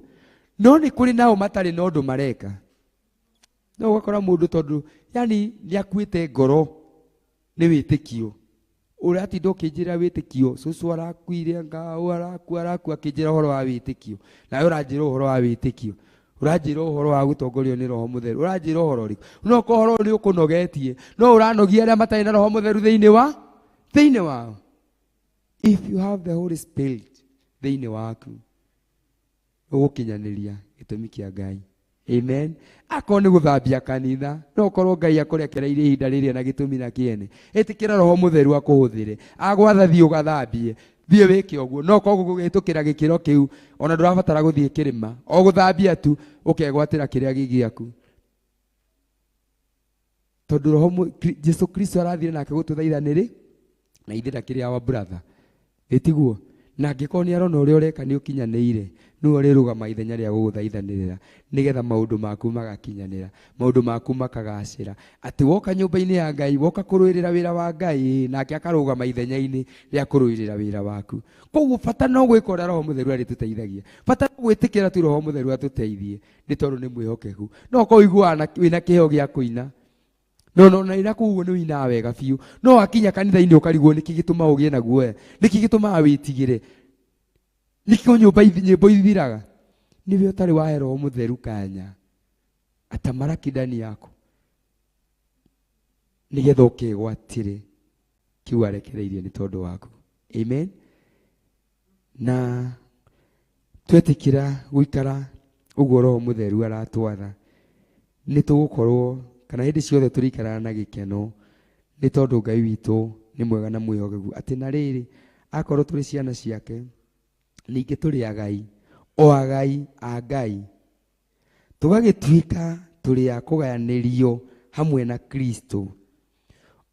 No nĩ kũrĩ nao matarĩ na ũndũ mareka. No ũgakora mũndũ tondũ yani nĩ akuĩte ngoro nĩ wĩtĩkio, ũratinda ũkĩnjĩra wĩtĩkio, cũcũ arakuire, ngao arakua, arakua, akĩnjĩra ũhoro wa wĩtĩkio, nawe ũranjĩra ũhoro wa wĩtĩkio, ũranjĩra ũhoro wa gũtongorio nĩ roho mũtheru, ũranjĩra ũhoro ũrĩkũ? No korwo ũhoro nĩ ũkũnogetie, no ũranogia arĩa matarĩ na roho mũtheru thĩinĩ wao. If you have the Holy Spirit thĩinĩ waku, ũgũkinyanĩria gĩtũmi kĩa Ngai. Amen. Akorwo nĩ gũthambia kanitha, no ũkorwo Ngai akũrekereirie ihinda rĩrĩa na gĩtũmi na kĩene. Ĩtĩkĩra roho mũtheru akũhũthĩre, agwatha thiĩ ũgathambie, thiĩ wĩke ũguo. No korwo gũgĩtũkĩra gĩkĩro kĩu, ona ndũrabatara gũthiĩ kĩrĩma, o gũthambia tu ũkegwatĩra kĩrĩa gĩ gĩaku. Tondũ roho Jesu Kristo arathire nake gũtũthaithanĩrĩ na ithe ndakĩrĩ our brother, ĩtiguo? Na angĩkorwo nĩ arona ũrĩa ũreka nĩ ũkinyanĩire, nĩwe ũrĩrũgama ithenya rĩa gũgũthaithanĩrĩra, nĩgetha maũndũ maku magakinyanĩra, maũndũ maku makagacĩra. Atĩ woka nyũmba-inĩ ya Ngai, woka kũrũĩrĩra wĩra wa Ngai, nake akarũgama ithenya-inĩ rĩa kũrũĩrĩra wĩra waku. Koguo bata no gwĩka ũrĩa roho mũtheru arĩtũteithagia, bata no gwĩtĩkĩra tu roho mũtheru atũteithie, nĩ tondũ nĩ mwĩhokeku. No ũkorwo ũiguaga wĩna kĩheo gĩa kũina, no no na ina kũu nĩ ũinaga wega biũ, no wakinya kanitha-inĩ ũkarigwo nĩkĩ gĩtũmaga ũgĩe na guoya, nĩkĩ gĩtũmaga wĩtigĩre, nĩkĩo nyũmba nyĩmbo ithiraga. Nĩwe ũtarĩ wahe roho mũtheru kanya atamaraki ndani yaku, nĩgetha ũkegwatĩre kĩu arekereirie nĩ tondũ waku. Amen. Na twetĩkĩra gũikara ũguo roho mũtheru aratwatha, nĩ tũgũkorwo kana hĩndĩ ciothe tũrĩikaraga na gĩkeno, nĩ tondũ Ngai witũ nĩ mwega na mwĩhokeku. Atĩ na rĩrĩ, akorwo tũrĩ ciana ciake, Ningĩ tũrĩ agai, o agai a Ngai, tũgagĩtuĩka tũrĩ a kũgayanĩrio hamwe na Kristo.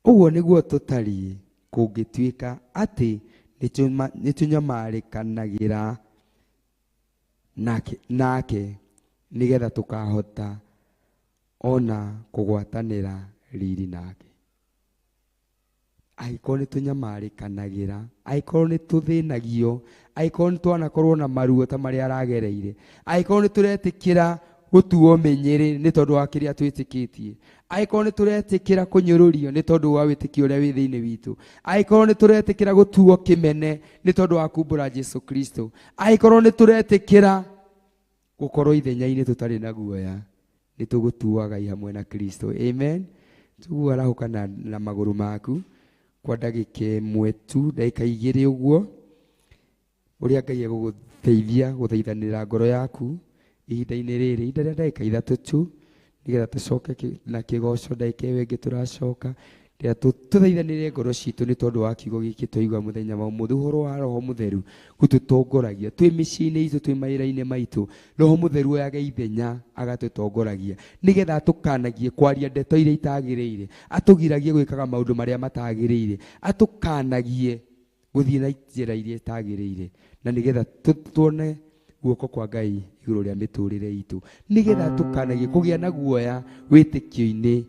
Ũguo nĩguo tũtariĩ kũngĩtuĩka atĩ nĩtũnyamarĩkanagĩra nake nĩgetha tũkahota ona kũgwatanĩra riri nake. Angĩkorwo nĩtũnyamarĩkanagĩra, angĩkorwo nĩtũthĩnagio, angĩkorwo nĩtwanakorwo na maruo ta marĩa aragereire, angĩkorwo nĩtũretĩkĩra gũtuo mĩnyĩrĩ nĩ tondũ wa kĩrĩa twĩtĩkĩtie, angĩkorwo nĩtũretĩkĩra kũnyũrũrio nĩ tondũ wa wĩtĩkio ũrĩa wĩ thĩinĩ witũ, angĩkorwo nĩtũretĩkĩra gũtuo kĩmene nĩ tondũ wa kumbũra Jesu Kristo, angĩkorwo nĩtũretĩkĩra gũkorwo ithenya-inĩ tũtarĩ na guoya, nĩtũgũtuaga hamwe na Kristo. Amen. Tuguo arahũka na magũrũ maku kwa ndagĩka ĩmwe tu, ndagĩka igĩrĩ ũguo, ũrĩa Ngai egũgũteithia gũthaithanĩra ngoro yaku ihinda-inĩ rĩrĩ, ihinda rĩa ndagĩka ithatũ tu, nĩgetha tũcoke na kĩgoco ndagĩka ĩyo ĩngĩ tũracoka, nĩgetha tũthaithanĩre ngoro citũ nĩ tondũ wa kiugo gĩkĩ twaigua mũthenya wa ũmũthĩ, ũhoro wa Roho Mũtheru gũtũtongoragia twĩ mĩciĩ-inĩ itũ, twĩ mawĩra-inĩ maitũ. Roho Mũtheru oyage ithenya agatũtongoragia nĩgetha atũkanagie kwaria ndeto iria itagĩrĩire, atũgiragie gwĩkaga maũndũ marĩa matagĩrĩire, atũkanagie gũthiĩ na njĩra iria itagĩrĩire, na nĩgetha tuone guoko kwa Ngai igũrũ rĩa mĩtũrĩre itũ, nĩgetha tũkanagie kũgĩa na guoya wĩtĩkio-inĩ,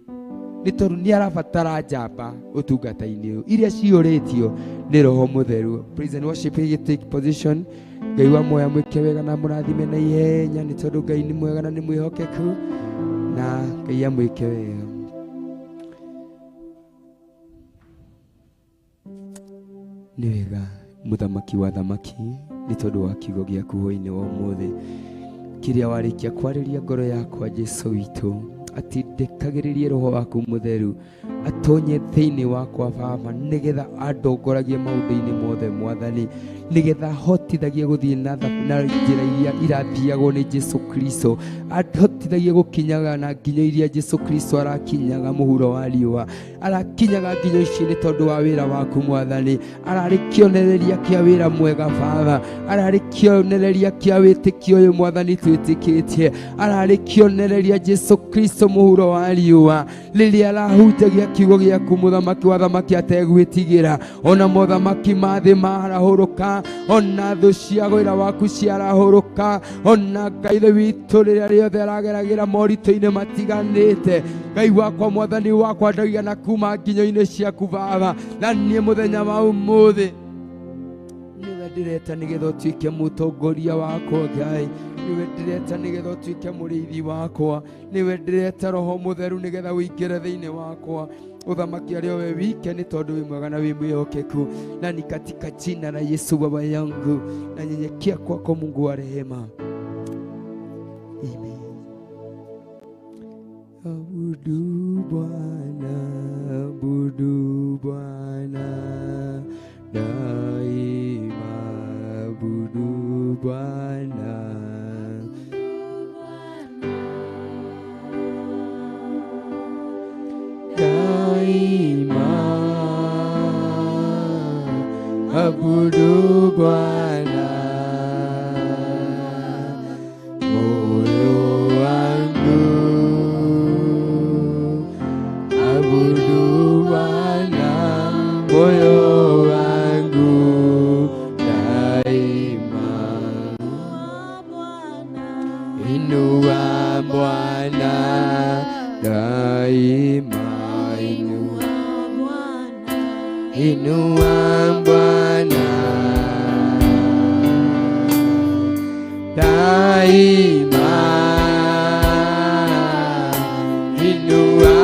nĩ tondũ nĩ arabatara njamba ũtungata-inĩ ũyũ iria ciyũrĩtio nĩ Roho Mũtheru. Praise and worship take position. Ngai wa muoyo mwĩke wega na mũrathime na ihenya, nĩ tondũ Ngai nĩ mwega na nĩ mwĩhokeku, na Ngai amwĩke wega. Nĩ wega mũthamaki wa thamaki, nĩ tondũ wa kiugo gĩaku hwaĩ-inĩ wa ũmũthĩ kĩrĩa warĩkia kwarĩria ngoro yakwa Jesu witũ, atindĩkagĩrĩrie Roho waku Mũtheru atonye thĩinĩ wakwa Baba, nĩgetha andongoragie maũndũ-inĩ mothe Mwathani, nĩgetha hotithagie gũthiĩ na njĩra iria irathiagwo nĩ Jesu Kristo, ahotithagie gũkinyaga na nginyo iria Jesu Kristo arakinyaga mũhuro wa riũa, arakinyaga nginyo ici nĩ tondũ wa wĩra waku Mwathani, ararĩ kĩonereria kĩa wĩra mwega Baba, ararĩ kĩonereria kĩa wĩtĩkio ũyũ Mwathani twĩtĩkĩtie, ararĩ kĩonereria Jesu Kristo mũhuro wa riũa rĩrĩa arahunjagia kiugo gĩaku mũthamaki wa thamaki ategwĩtigĩra, ona mothamaki ma thĩ marahũrũka, ona thũ cia wĩra waku ciarahũrũka, ona Ngai ithe witũ rĩrĩa rĩothe arageragĩra moritũ-inĩ matiganĩte, Ngai wakwa Mwathani wakwa ndaigana kuma nginyo-inĩ ciaku Baba, na niĩ mũthenya wa ũmũthĩ nĩwe ndĩreta nĩgetha ũtuĩke mũtongoria wakwa Ngai, nĩwe ndĩreta nĩgetha ũtuĩke mũrĩithi wakwa, nĩwe ndĩreta Roho Mũtheru nĩgetha ũingĩre thĩinĩ wakwa, ũthamaki arĩa we wike nĩ tondũ wĩ mwega na wĩ mwĩhokeku, na ni katika jina la Yesu baba yangu nanyenyekea kwako Mungu wa rehema. Amen. Abudu Bwana, abudu Bwana daima, abudu Bwana daima, abudu Bwana moyo wangu, abudu Bwana moyo wangu daima, inua Bwana daima, inua Bwana daima, inua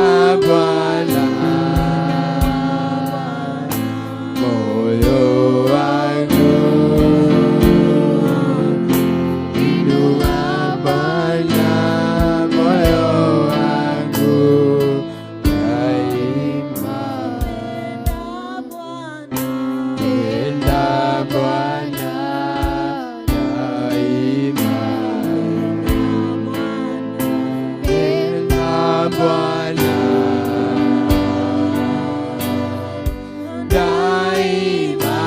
Bwana moyo wangu, inua Bwana moyo wangu daima, tenda Bwana daima, tenda Bwana daima,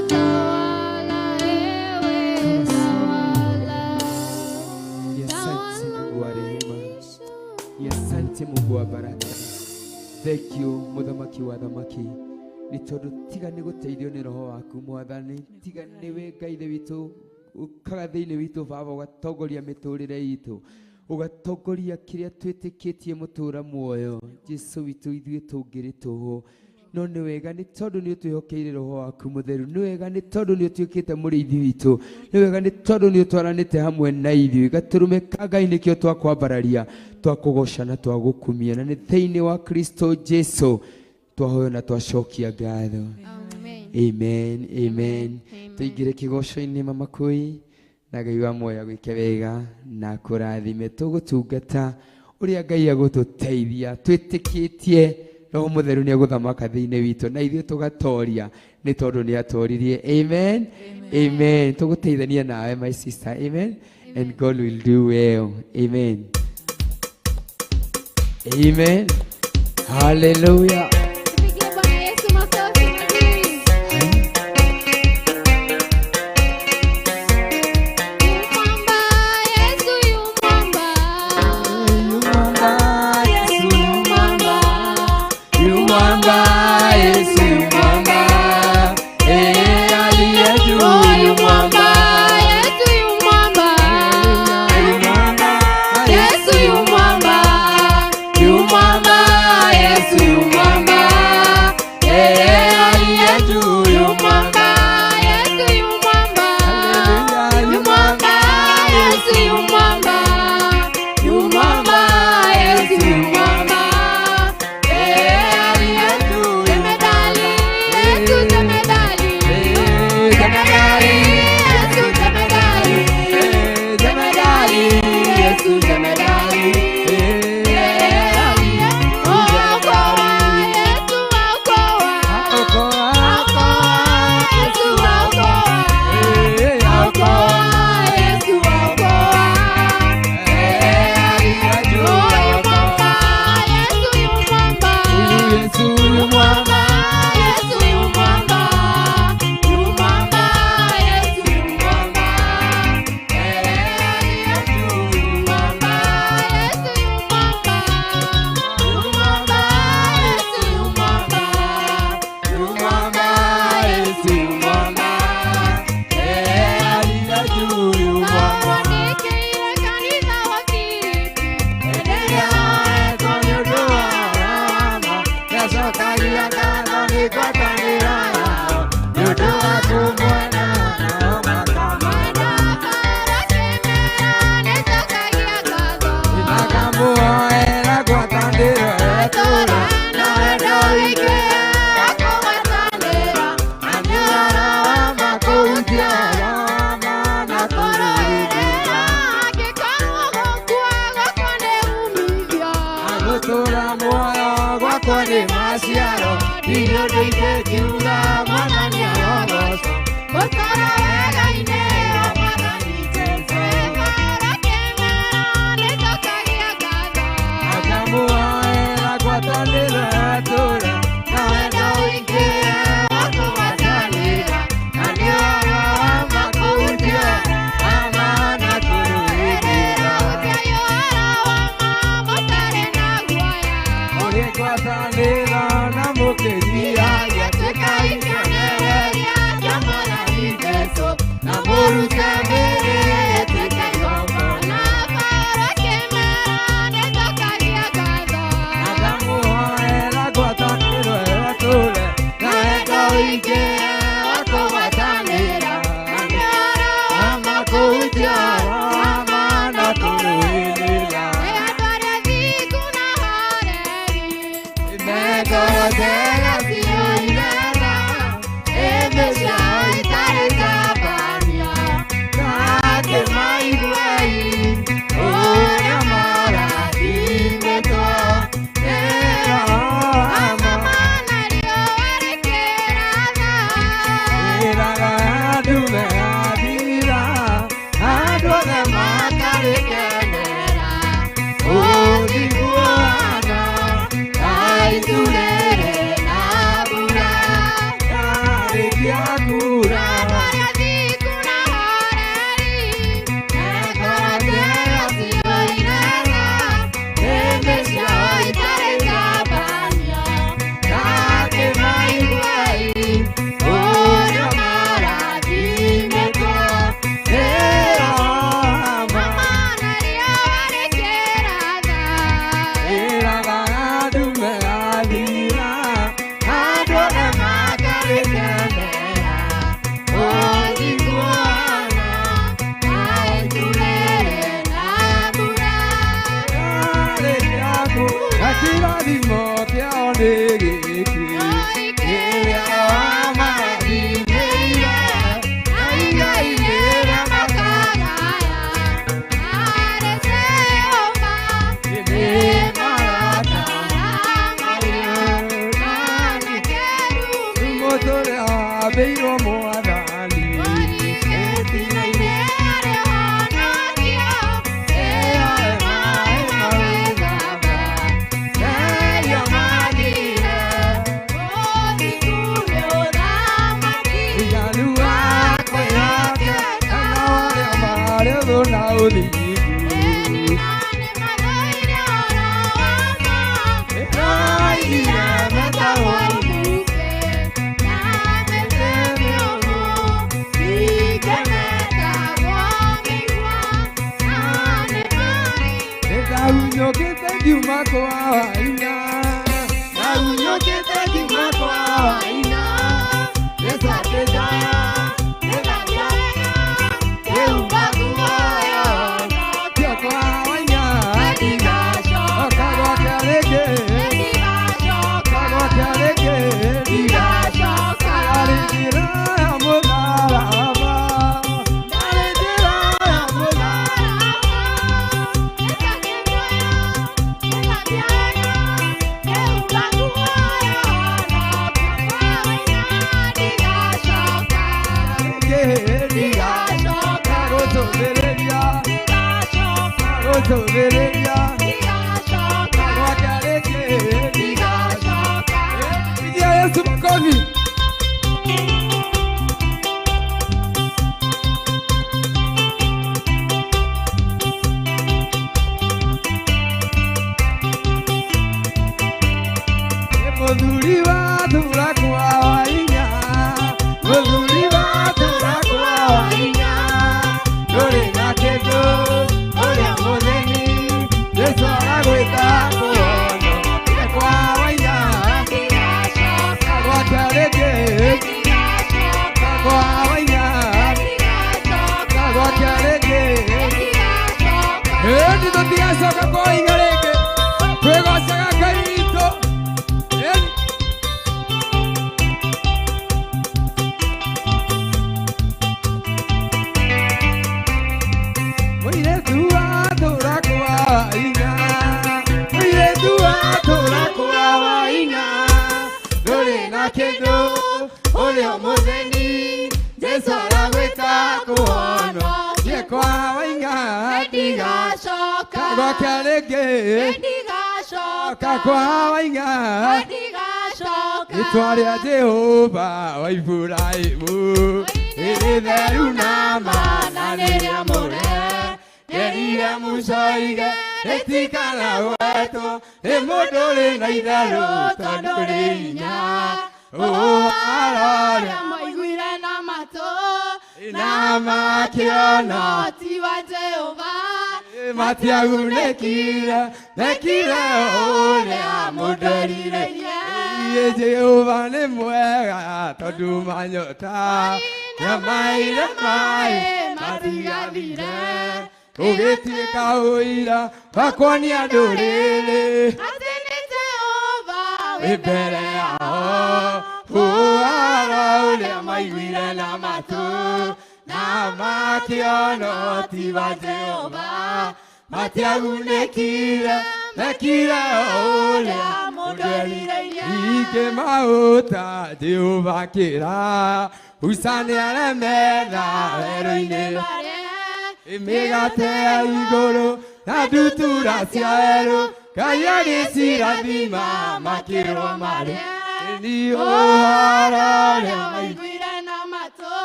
Tawala, ewe tawala. Ni asante Mungu wa rehema, ni asante Mungu wa baraka. Thank you Mũthamaki wa thamaki, nĩ tondũ tiga nĩ gũteithio nĩ roho waku Mwathani, tiga nĩwe Ngai Ithe witũ ũkaga thĩinĩ witũ Baba, ũgatongoria mĩtũrĩre itũ, ũgatongoria kĩrĩa twĩtĩkĩtie mũtũra muoyo. Jesu witũ, ithuĩ tũngĩrĩ tũhũ, no nĩ wega nĩ tondũ nĩ ũtwĩhokeire roho waku mũtheru. Nĩ wega nĩ tondũ nĩ ũtuĩkĩte mũrĩithi witũ. Nĩ wega nĩ tondũ nĩ ũtwaranĩte hamwe na ithuĩ. Gatũrũme ka Ngai, nĩkĩo twakwambararia, twakũgoca na twagũkumia, na nĩ thĩinĩ wa Kristo Jesu twahoyo na twacokia ngatho. Amen. Amen, amen. Tũingĩre kĩgoco-inĩ, mama kũi, na Ngai wa muoyo gwĩke wega na kũrathime. Tũgũtungata ũrĩa Ngai agũtũteithia, twĩtĩkĩtie roho mũtheru nĩ egũthamaka thĩinĩ witũ na ithuĩ tũgatoria nĩ tondũ nĩ atoririe. Amen, amen. Tũgũteithania nawe, my sister. Amen, and God will do well. Amen, amen, hallelujah. Tupigie Bwana Yesu makofi mazuri. Yu mwamba, Yesu yu mwamba. Yesu yu mwamba. Yu mwamba, Yesu yu mwamba, eh, aliye juu. Oh, Yu yu mwamba. Mwamba, Yesu yu mwamba. Yesu yu mwamba. Yu mwamba, Yesu yu mwamba. kura.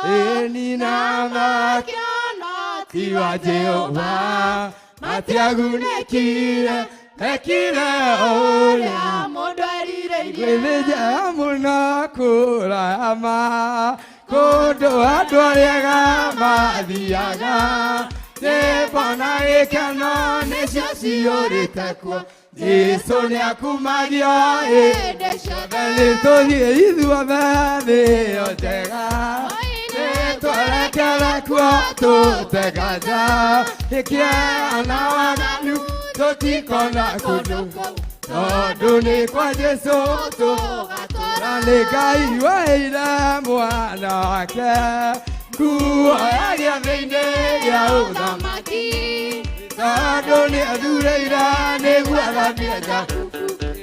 Ĩni na makiona ti wa Jehova matiagunĩkire mekire ũrĩa mũndũ erirĩirie. Gwĩthĩnja mũno kũrama kũndũ andũ arĩa mathiaga nyĩmbo na gĩkeno nĩcio ciyũrĩte kuo. Jesũ nĩakumagio ĩ Hĩndĩ ciothe. Nĩtũthiĩ ithuothe thĩ ĩyo njega nĩtwerekere kuo tũte nganja ĩkĩea na waganu tũtikona kũndũ kũu tondũ nĩ kwa Jesũ tũgatũra. na nĩ Ngai waheire mwana wake nguo ya gĩathĩ-inĩ gĩa ũthamaki ũthamaki tondũ nĩ athurĩire nĩguo athambie Jakubu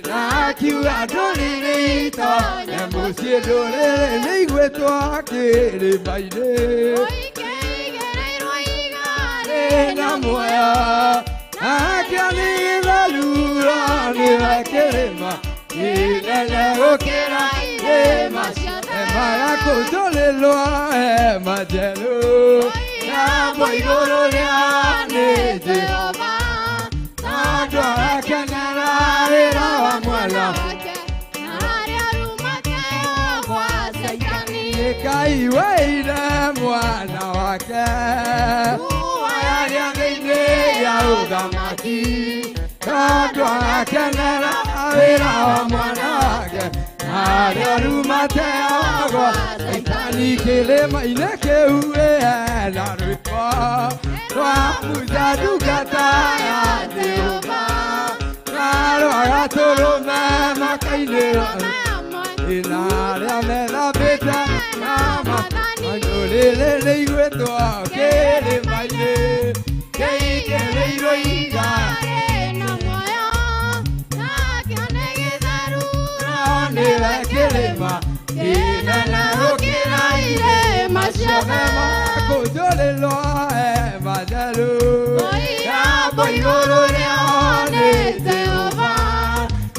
na akiuga ndũrĩrĩ itonye mũciĩ ndũrĩrĩ nĩ igwĩtwo kĩrĩma-inĩ Ũikĩigĩrĩirwo ihiga na muoyo nakĩo nĩ gĩtharuro nĩwe kĩrĩma kĩnene gũkĩra irĩma hema ya kũnjũrĩrwo hema njerũ yambwo igũrũ rĩa nĩ Jehova tondũ arakenera wĩra wa mwana wake na arĩa arumateo gwa Caitani. Ngai waheire mwana wake Nguo ya gĩathĩ-inĩ gĩa ũthamaki tondũ arakenera wĩra wa mwana wake na arĩa arumateo gwa Caitani kĩrĩma-inĩ kĩu ĩna rwĩmbo rwa Musa ndungata ya Jehova na rwa Gatũrũme makainĩrwo ĩna arĩa methambĩte na ndũrĩrĩ nĩ igwĩtwo kĩrĩma-inĩ kĩigĩrĩirwo ihiga nĩwe kĩrĩma kĩnene gũkĩra irĩma ciothe. Hema kũnjũrĩrwo hema njerũ yambwo igũrũ rĩao nĩ Jehova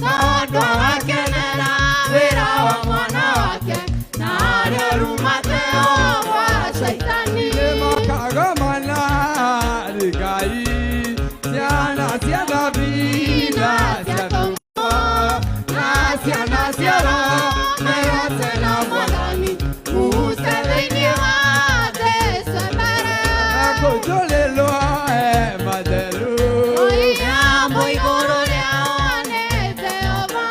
tondũ arakenera wĩra wa mwana wake na arĩa arumateo gwa Caitani. Nĩmakagomana nĩ Ngai ciana cia David na cia Thumo na ciana cia Roho mehotse na Mwathani Musa thĩinĩ wa thĩ cemere kũnjũrĩrwo hema njerũ Yambwo igũrũ rĩao nĩ Jehova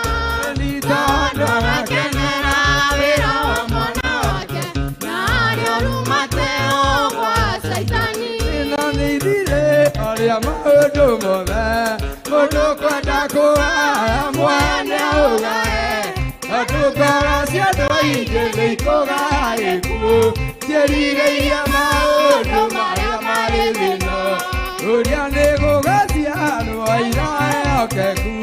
nĩ tondũ arakenera wĩra wa mwana wake na arĩa arumateo gwa Caitani. Ĩno nĩ ithirĩ ũrĩa maũndũ mothe mũndũ kwenda kũgaya mwene ũgae tondũ ngoro cia andũ aingĩ nĩ ikũgaya gĩkuũ ciĩrirĩirie maũndũ marĩa marĩ thĩna ũrĩa nĩ gũgaciarwo aira ehokeku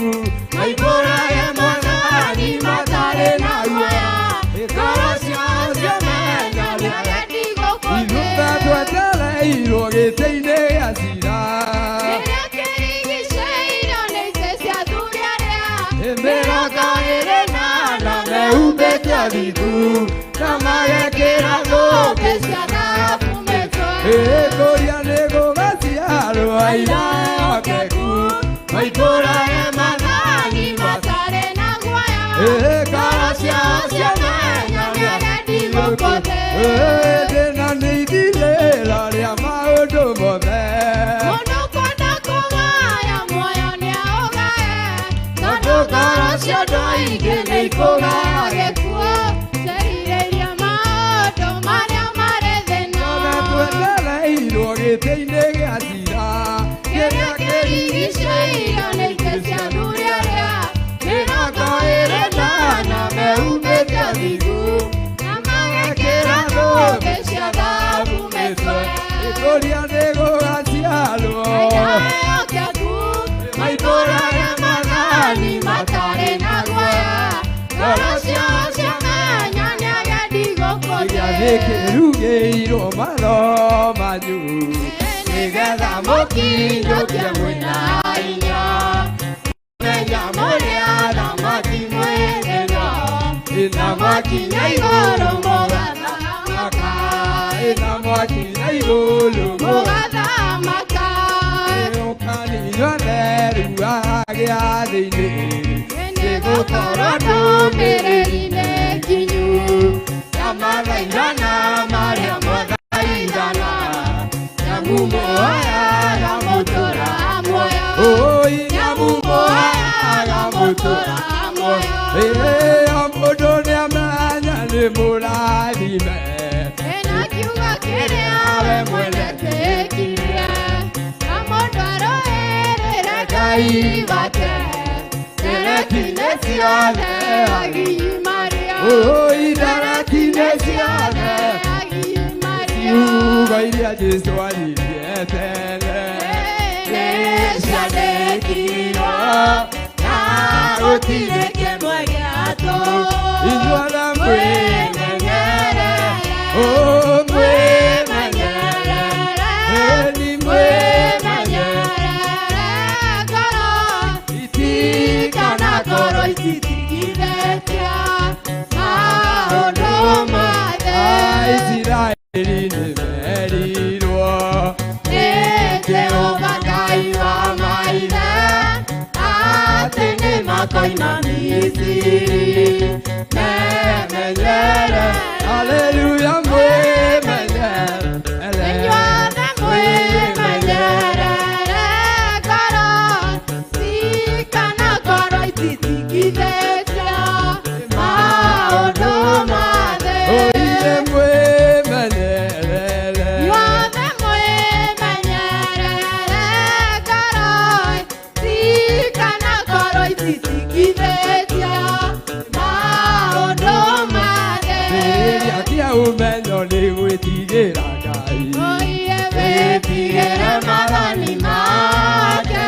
maikũrage mwathani matarĩ na guoya ngoro ciao ciamenya nĩ Agendi gũkũ thĩ. ithuĩ twetereirwo gĩtĩ-inĩ gĩa cira Kĩrĩa kĩrigicĩirio nĩ itĩ cia athuri arĩa mĩrongo ĩrĩ na ana mehumbĩte athingu na magekĩra thũmbĩ cia thahabu mĩtwe. Ĩkũria nĩ gũgaciarwo aira ehokeku maikũrage mathani matarĩ na guoya. Ngoro ciao ciamenya nĩ agendi gũkũ thĩ. Thĩna nĩ ithirĩro rĩa maũndũ mothe Mũndũ kwenda kũgaya muoyo nĩaũgae, tondũ ngoro cia andũ aingĩ nĩ ikũgaya gĩkuũ ciĩrirĩirie maũndũ marĩa marĩ thĩna. Twetereirwo gĩtĩ-inĩ gĩa cira Kĩrĩa kĩrigicĩirio nĩ itĩ cia athuri arĩa mĩrongo ĩrĩ na ana mehumbĩte athingu na magekĩra thũmbĩ cia thahabu mĩtwe. Ĩkũria nĩ gũgaciarwo Aira ehokeku maitũrage mathani matarĩ na guoya, ngoro ciao ciamenya nĩ agendi gũkũ thĩ. Gĩathĩ kĩrugĩirwo matho manyu nĩgetha mũkinyũkie mwĩna hinya menya mũrĩ athamaki mwĩ thĩna ĩna mwakinya igũrũ mũgathamaka. Mwakinya igũrũ mũgathamaka. Ũkani inyuothe rĩu a gĩathĩ-inĩ Nĩgũkorwo ndũmĩrĩri nĩ nginyu ya mathaithana marĩa mwathaithana nyamu muoyaga mũtũra muoyo. Ũi Nyamu muoyaga mũtũra muoyo. Ĩĩ o mũndũ nĩamenya nĩ mũrathime Ena kiugo kĩrĩa we mwene twĩkire na mũndũ arũĩrĩre Ngai wake ndereti-inĩ ciothe agimaria. Ũi ndereti-inĩ ciothe agimaria. Ciugo iria Jesũ aririe tene Nĩciandĩkirwo na gũtirĩ kĩmwe gĩatũ. Inyuothe Mwĩmenyerere, Ũ mwĩmenyerere mwĩmenyerere, Ĩni mwĩmenyerere ngoro itikana kana ngoro ititigithĩtie maũndũ mothe. Aisiraeli nĩmerirwo Nĩ Jehova Ngai wa maithe atĩ nĩmakoima Misiri memenyerere. Haleluya mwĩmenyerere Inyuothe mwĩmenyerere ngoro cikana ngoro ititigithĩtie maũndũ mothe. Oire mwĩmenyerere Inyuothe mwĩmenyerere ngoro cikana ngoro ititigithĩtie maũndũ mothe. Kĩrĩa kĩa ũmenyo nĩ gwĩtigĩra Ngai Oiye wĩtigĩre maathani make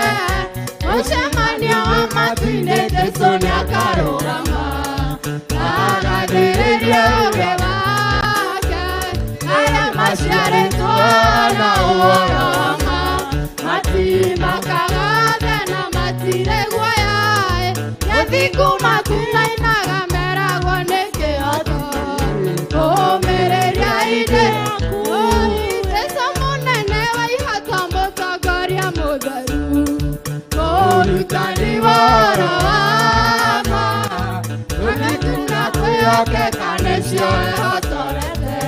mũcemanio wa matu-inĩ Jesũ nĩakarũgama agathĩrĩria ũũgĩ wake arĩa maciarĩtwo na ũhoro wa ma matimakaga thĩ na matirĩ guoya nyathiku matinainaga meragwo nĩ kĩhoto ũmĩrĩria indĩ Jesũ mũnene wa ihota mũtongoria mũtheru mũrutani wa ũhoro wa ma agĩtuna kwĩhokeka nĩcio ehotorete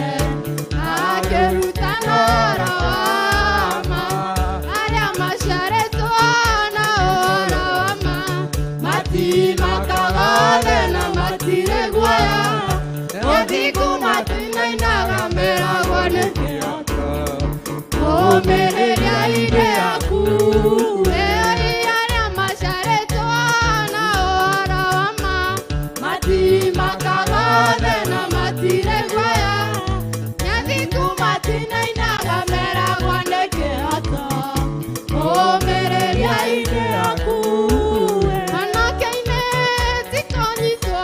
akĩrutana ũhoro wa ma arĩa maciarĩtwo na ũhoro wa ma matimakaga thĩ na matirĩ guoya ũthingu matinainaga meragwo nĩ kĩhoto ũmĩrĩria indĩ yaku arĩa maciarĩtwo na ũhoro wa ma matimakaga thĩ na matirĩ guoya nyathiku matinainaga meragwo nĩ kĩhoto ũmĩrĩria indĩ yaku anake-inĩ tikonyitwo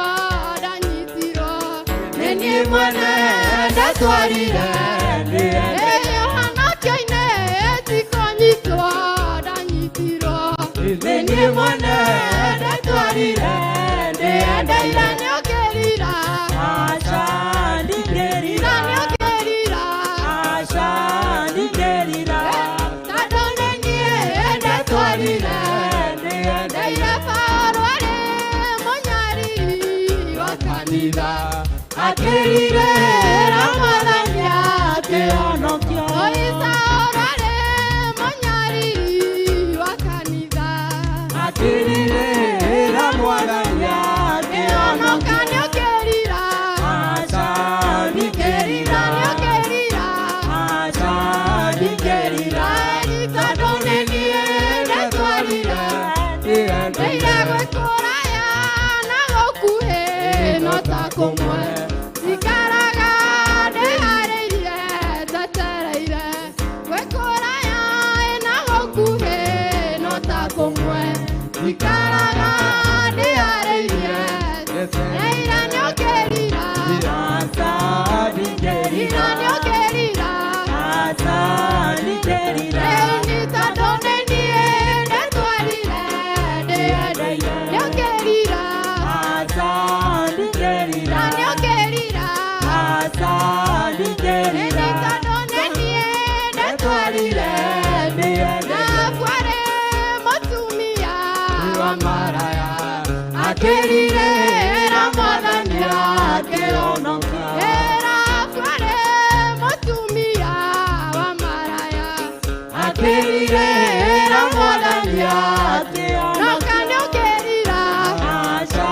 ndanyitirwo nĩ niĩ mwene ndatwarire Anake-inĩ tikonyitwo ndanyitirwo nĩ niĩ mwene ndatwarire ndĩendeire nĩũkĩrira Aca ndingĩrira, na nĩũkĩrira aca ndingĩrira, tondũ nĩ niĩ ndatwarire ndeire Paũlũ arĩ mũnyariri wa kanitha akĩrirĩra Mwathani akĩhonokio. Oi Saũlũ arĩ mũnyariri wa kanitha Akĩrĩrĩra Mwathani akĩhonoka nĩũkĩrira Aca ndingĩrira, nĩũkĩrira aca ndingĩrira, tondũ nĩ niĩ ndatwarire ndeire gwĩkũraya na gũkuhĩ no ta kũmwe ikaraga ndĩharĩirie njetereire gwĩkũraya na gũkuhĩ no ta kũmwe ikaraga ndĩharĩirie ndeire nĩũkĩrira aca ndingĩrira, ira nĩũkĩrira aca ndingĩrira, rĩu nĩ tondũ nĩ niĩ ndatwarire ndĩendeire nĩũkĩrira aca ndingĩrira, na nĩũkĩrira aca ndingĩrira, Nĩ tondũ nĩ Akĩrire na Mwathani akĩhonoka. Erabu mũtumia wa maraya. Akĩrire na Mwathani akĩhonoka. Nĩũkĩrira. Aca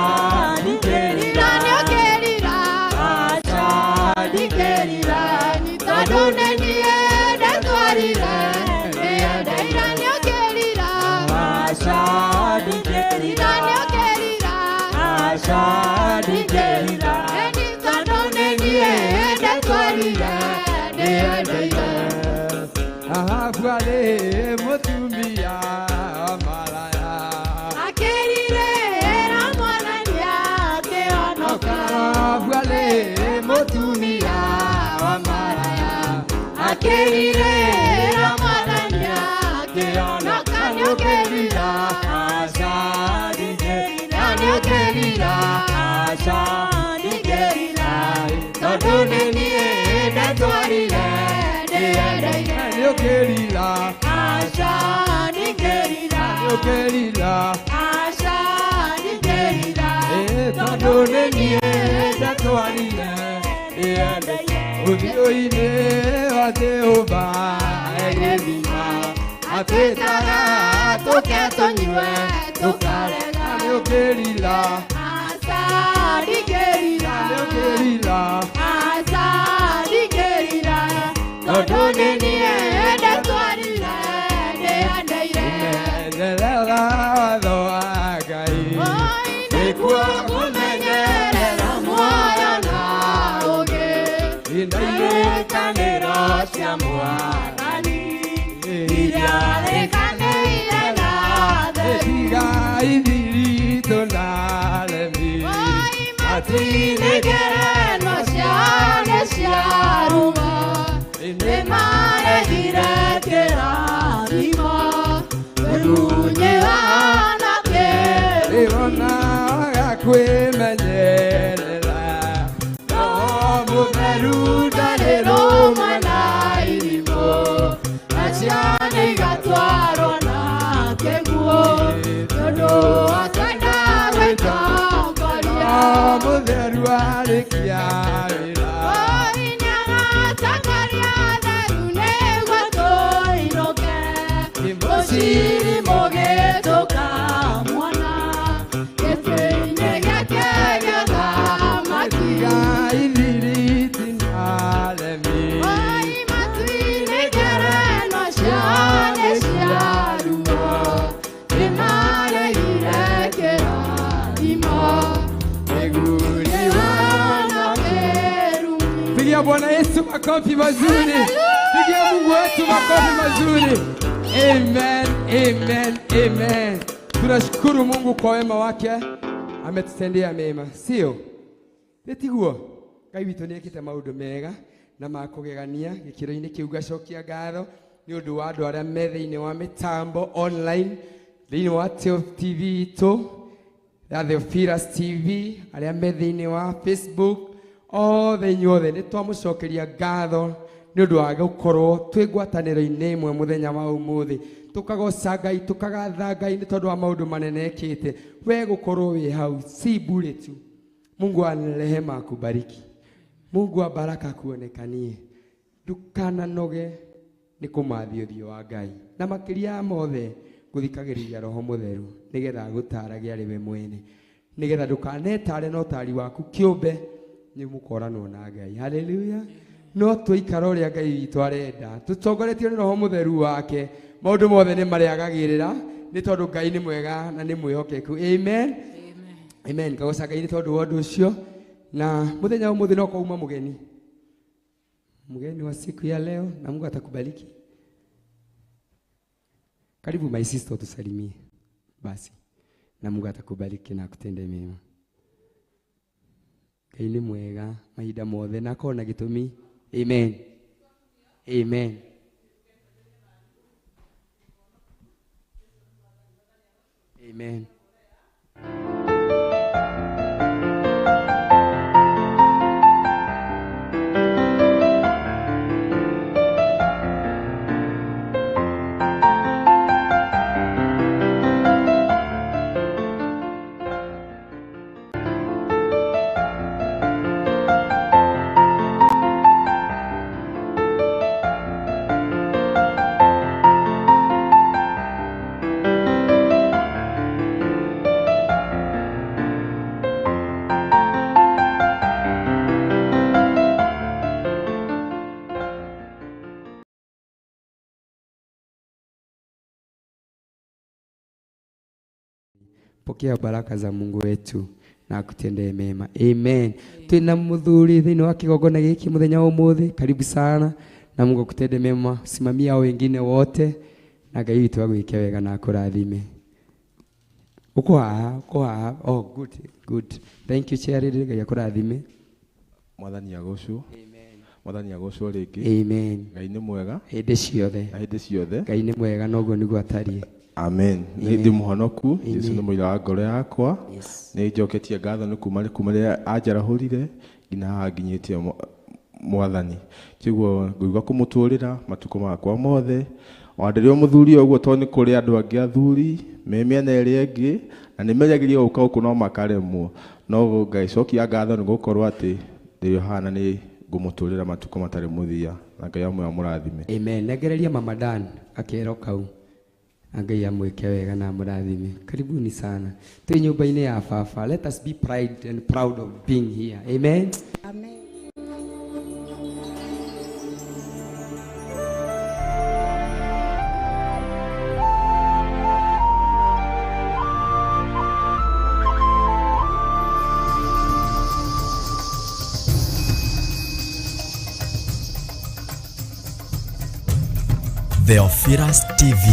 ndingĩrira. Nĩũkĩrira. Aca ndingĩrira. Tondũ nĩ niĩ ndatwarire ndĩyendeire. Nĩũkĩrira. Aca ndingĩrira. Nĩũkĩrira. Aca ndingĩrira. Tondũ nĩ niĩ ndatwarire ndĩyendeire. Ahabu arĩ mũtumia maraya. Akĩrire na Mwathani akĩhonoka. Ahabu arĩ mũtumia wa maraya. Akĩrire na Mwathani akĩhonoka. Nĩũkĩrira. Aca ndingĩrira. Nĩũkĩrira. Aca ndingĩrira. Tondũ nĩ niĩ ndatwarire ndĩyendeire. Nĩũkĩrira. Aca ndingĩrira. Nĩũkĩrira. Aca ndingĩrira. Tondũ nĩ niĩ ndatwarire ndĩyendeire. Ũthiũ-inĩ wa Jehova egĩthima atwĩtaga Tũke tũnyue tũkarega. Nĩũkĩrira. Aca ndingĩrira. Nĩũkĩrira. Aca ndingĩrira. Tondũ nĩ niĩ ndatwarire ndĩyendeire. Menyerera watho wa Ngai. Oi, nĩkuo kũmenyerera muoyo na ũũgĩ. Irĩkanĩro cia Mwathani iria Rĩkanĩire na theri. Tiga ithiritũ na aremi. Oi, matu-inĩ ngerenwa ciao cia rumo. Nĩmaregire kĩrathimo. Ũrunye na kĩrumi. Rĩona kwĩmenyerera. Roho Mũtheru ndarĩ Rũmwe na irimũ. Nacio nĩigatwarwo na kĩguũ. Nĩ ũndũ wa kwenda gwĩtongoria. Roho Mũtheru arĩkia wĩra. Oi, nĩagatongoria atheru nĩguo tũinũke. Mũciiri mũgĩtũkamwona. Gĩtĩ-inĩ gĩake gĩa ũthamaki. Tiga ithiriti na aremi. Oi, matu-inĩ ngerenwa ciao nĩ cia ruo. Nĩmaregire kĩrathimo. Mĩguni Na kĩrumi. Pigia Bwana Yesu makofi mazuri. Pigia Mungu wetu makofi mazuri. Amen, amen, amen. Tunashukuru Mungu kwa wema wake, ametutendea mema, sio? Nĩtiguo Ngai witũ nĩekĩte maũndũ mega na ma kũgegania gĩkĩro-inĩ kĩu ngacokia ngatho nĩ ũndũ wa andũ arĩa me thĩinĩ wa mĩtambo online thĩinĩ wa TV itũ ya Theophilus TV, arĩa me thĩinĩ wa Facebook, othe inyuothe nĩ twamũcokeria ngatho nĩ ũndũ wa gũkorwo twĩ ngwatanĩro-inĩ ĩmwe mũthenya wa ũmũthĩ tũkagoca Ngai tũkagatha Ngai nĩ tondũ wa maũndũ manene ekĩte. We gũkorwo wĩ hau si bure tu. Mungu wa rehema akubariki. Mungu wa baraka akuonekanie. Ndũkananoge nĩ kũmathia ũthiũ wa Ngai na makĩria ya mothe gũthikagĩrĩria Roho Mũtheru nĩgetha agũtarage arĩ we mwene, nĩgetha ndũkanetare na ũtari waku kĩũmbe, nĩ mũkoranwo na Ngai. Haleluya. No tũikara ũrĩa Ngai witũ arenda tũtongoretio nĩ Roho Mũtheru wake, maũndũ mothe nĩ marĩagagĩrĩra nĩ tondũ Ngai nĩ mwega na nĩ mwĩhokeku. Amen. Amen. Ngagoca Ngai nĩ tondũ wa ũndũ ũcio. Na mũthenya ũmũthĩ no kwauma mũgeni, mgeni wa siku ya leo, na Mungu atakubariki. Karibu my sister, tusalimie basi, na Mungu atakubariki na akutende mema. Ngai nĩ mwega mahinda mothe na akorwo na gĩtũmi. Amen. Amen. Amen. Pokea baraka za Mungu wetu na akutendee mema. Amen. Twina muthuri thiini wa kigongona giki muthenya wa umuthi, karibu sana na Mungu akutende mema. Simamia wengine wote na Ngai witũ agwĩke wega na akũrathime. Uko haha, uko haha. Oh, good, good. Thank you, chair. Ngai akũrathime. Mwathani agocwo. Amen. Mwathani agocwo rĩngĩ. Amen. Ngai nĩ mwega hĩndĩ ciothe. Na hĩndĩ ciothe. Ngai nĩ mwega na ũguo nĩguo atariĩ. Amen. Nĩ ndĩ mũhonoku. Jesu nĩ mũira wa ngoro yakwa. Nĩ njoketie ngatho nĩ kuma rĩrĩa anjarahũrire nginya haha nginyĩtie Mwathani. Kĩguo ngũigua kũmũtũrĩra matukũ makwa mothe. O ndĩrĩ o mũthuri ũguo tondũ nĩ kũrĩ andũ angĩ athuri me mĩena ĩrĩa ĩngĩ na nĩ meragĩria gũka gũkũ no makaremwo. No Ngai cokia ngatho nĩ gũkorwo atĩ ndĩrĩ haha na nĩ ngũmũtũrĩra matukũ matarĩ mũthia. Na Ngai amwe amũrathime. Amen. Nengereria Mama Dan akero kau. Ngai amwĩke wega na amũrathime. Karibuni sana. Twĩ nyũmba-inĩ ya baba. Let us be pride and proud of being here. Amen. Amen. Theophilus TV,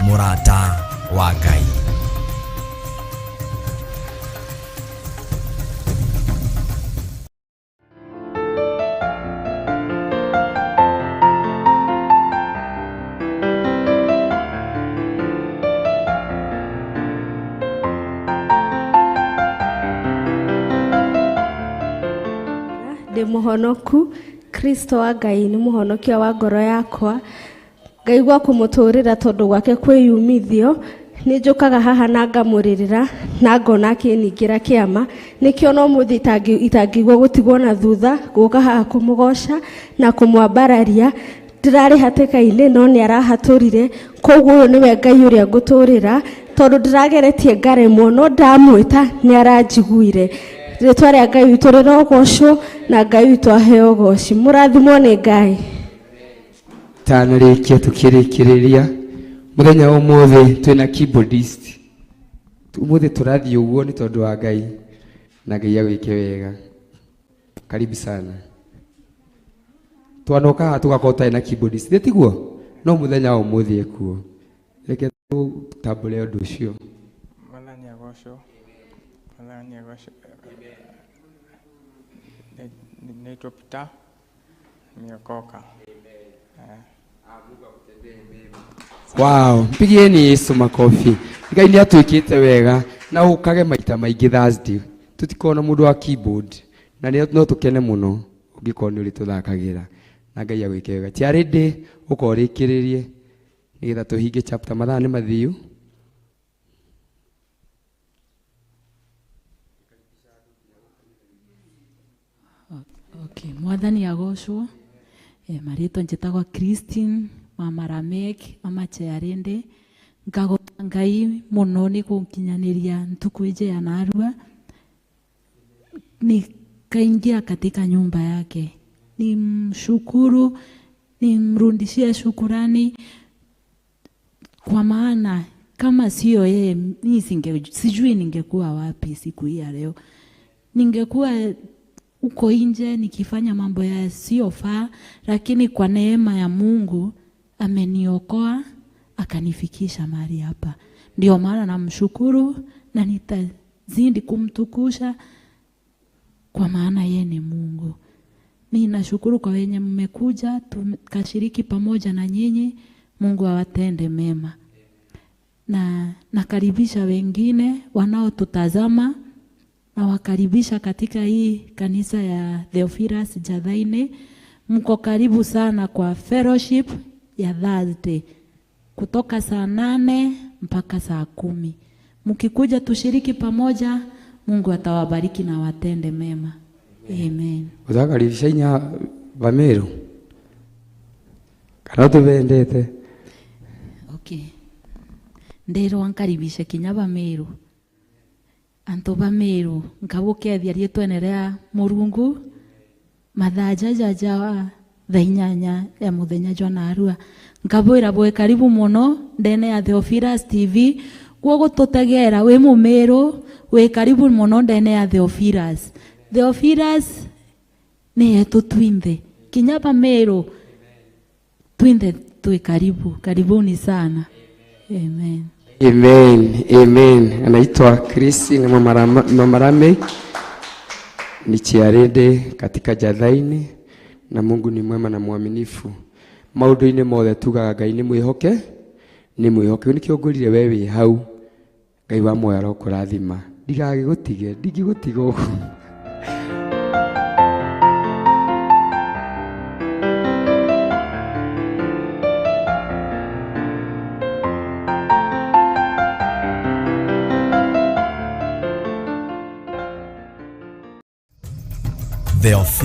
Murata wa Ngai. Ndĩ mũhonoku, Kristo wa Ngai nĩ mũhonokia wa ngoro yakwa. Ngaigua kũmũtũrĩra tondũ gwake kwĩyumithio. Nĩ njũkaga haha na ngamũrĩrĩra na ngona akĩningĩra kĩama. Nĩkĩo no mũthĩ itangĩigua gũtigwo na thutha gũka haha kũmũgoca na kũmwambararia. Ndĩrarĩ hatĩka-inĩ no nĩ arahatũrire. Koguo ũyũ nĩwe Ngai ũrĩa ngũtũrĩra tondũ ndĩrageretie ngaremwo no ndamwĩta nĩ aranjiguire. Rĩtwa rĩa Ngai witũ rĩrogocwo na Ngai witũ aheo ũgoci. Mũrathimwo nĩ Ngai. Tanarĩkia tukĩrĩkĩrĩria mũthenya wa ũmũthĩ twĩna keyboardist. Ũmũthĩ tũrathiĩ ũguo nĩ tondũ wa Ngai na Ngai agwĩke wega. Karibu sana. Twanoka haha tũgakorwo tũtarĩ na keyboardist, thĩ tiguo? No mũthenya wa ũmũthĩ ekuo. Reke tũtambũre ũndũ ũcio. Mwathani agocwo. Mwathani agocwo. Naitwa Peter, nimeokoka. Wow, mpigieni Yesu makofi. Ngai nĩ atwĩkĩte wega na ũkage maita maingĩ Thursday. Tũtikorwo na mũndũ wa keyboard na no tũkene mũno ũngĩkorwo nĩ ũrĩ tũthakagĩra. Na Ngai agwĩke wega. Charity ũka ũrĩkĩrĩrie nĩgetha tũhinge chapter, mathaa nĩ mathiu. Okay, Mwathani agocwo. Marĩtwa njĩtagwo Christine Mama Ramek Mama Chearende. Ngagoca Ngai mũno nĩ kũnkinyanĩria ntuku ije ya narua. Nikaingia katika nyumba yake. Nimshukuru, nimrudishie shukurani kwa maana kama sio yeye mimi sijui ningekuwa wapi siku hii ya leo. Ningekuwa uko nje nikifanya mambo yasiyofaa, lakini kwa neema ya Mungu ameniokoa akanifikisha mahali hapa. Ndio maana namshukuru na nitazidi kumtukusha kwa maana yeye ni Mungu. Mimi nashukuru kwa wenye mmekuja tukashiriki pamoja na nyinyi. Mungu awatende mema. Na nakaribisha wengine wanaotutazama na wakaribisha katika hii kanisa ya Theophilus Njathaini. Mko karibu sana kwa fellowship ya Thursday kutoka saa 8 mpaka saa 10. Mkikuja tushiriki pamoja, Mungu atawabariki na watende mema. Amen. Utakaribisha inya Vamiru kana tubendete? Okay. Ndero ankaribisha kinya Vamiru. Antu Vamiru nkabukethia rietwa ria Murungu mathaa jaja wa thaa 8 ya muthenya jwa narua. Nkabwira bwe karibu muno ndene ya Theophilus TV. Gwoguo tutegera wi Mumiru, wi karibu muno ndene ya Theophilus. Theophilus ni yetu twinthe, kinya pa Meru twinthe twi karibu. Karibuni sana. Amen. Amen, amen. Anaitwa Chris na Mama Rame ni chiarende katika Jathaini, na Mungu ni mwema na mwaminifu maundu-inĩ mothe. Tugaga Ngai nĩ mwĩhoke, nĩ mwĩhoke. Nĩkĩo ngwĩrire we wĩ hau, Ngai wa muoyo arokũrathima, ndigagĩgũtige, ndingĩgũtiga ũguo. Theophilus.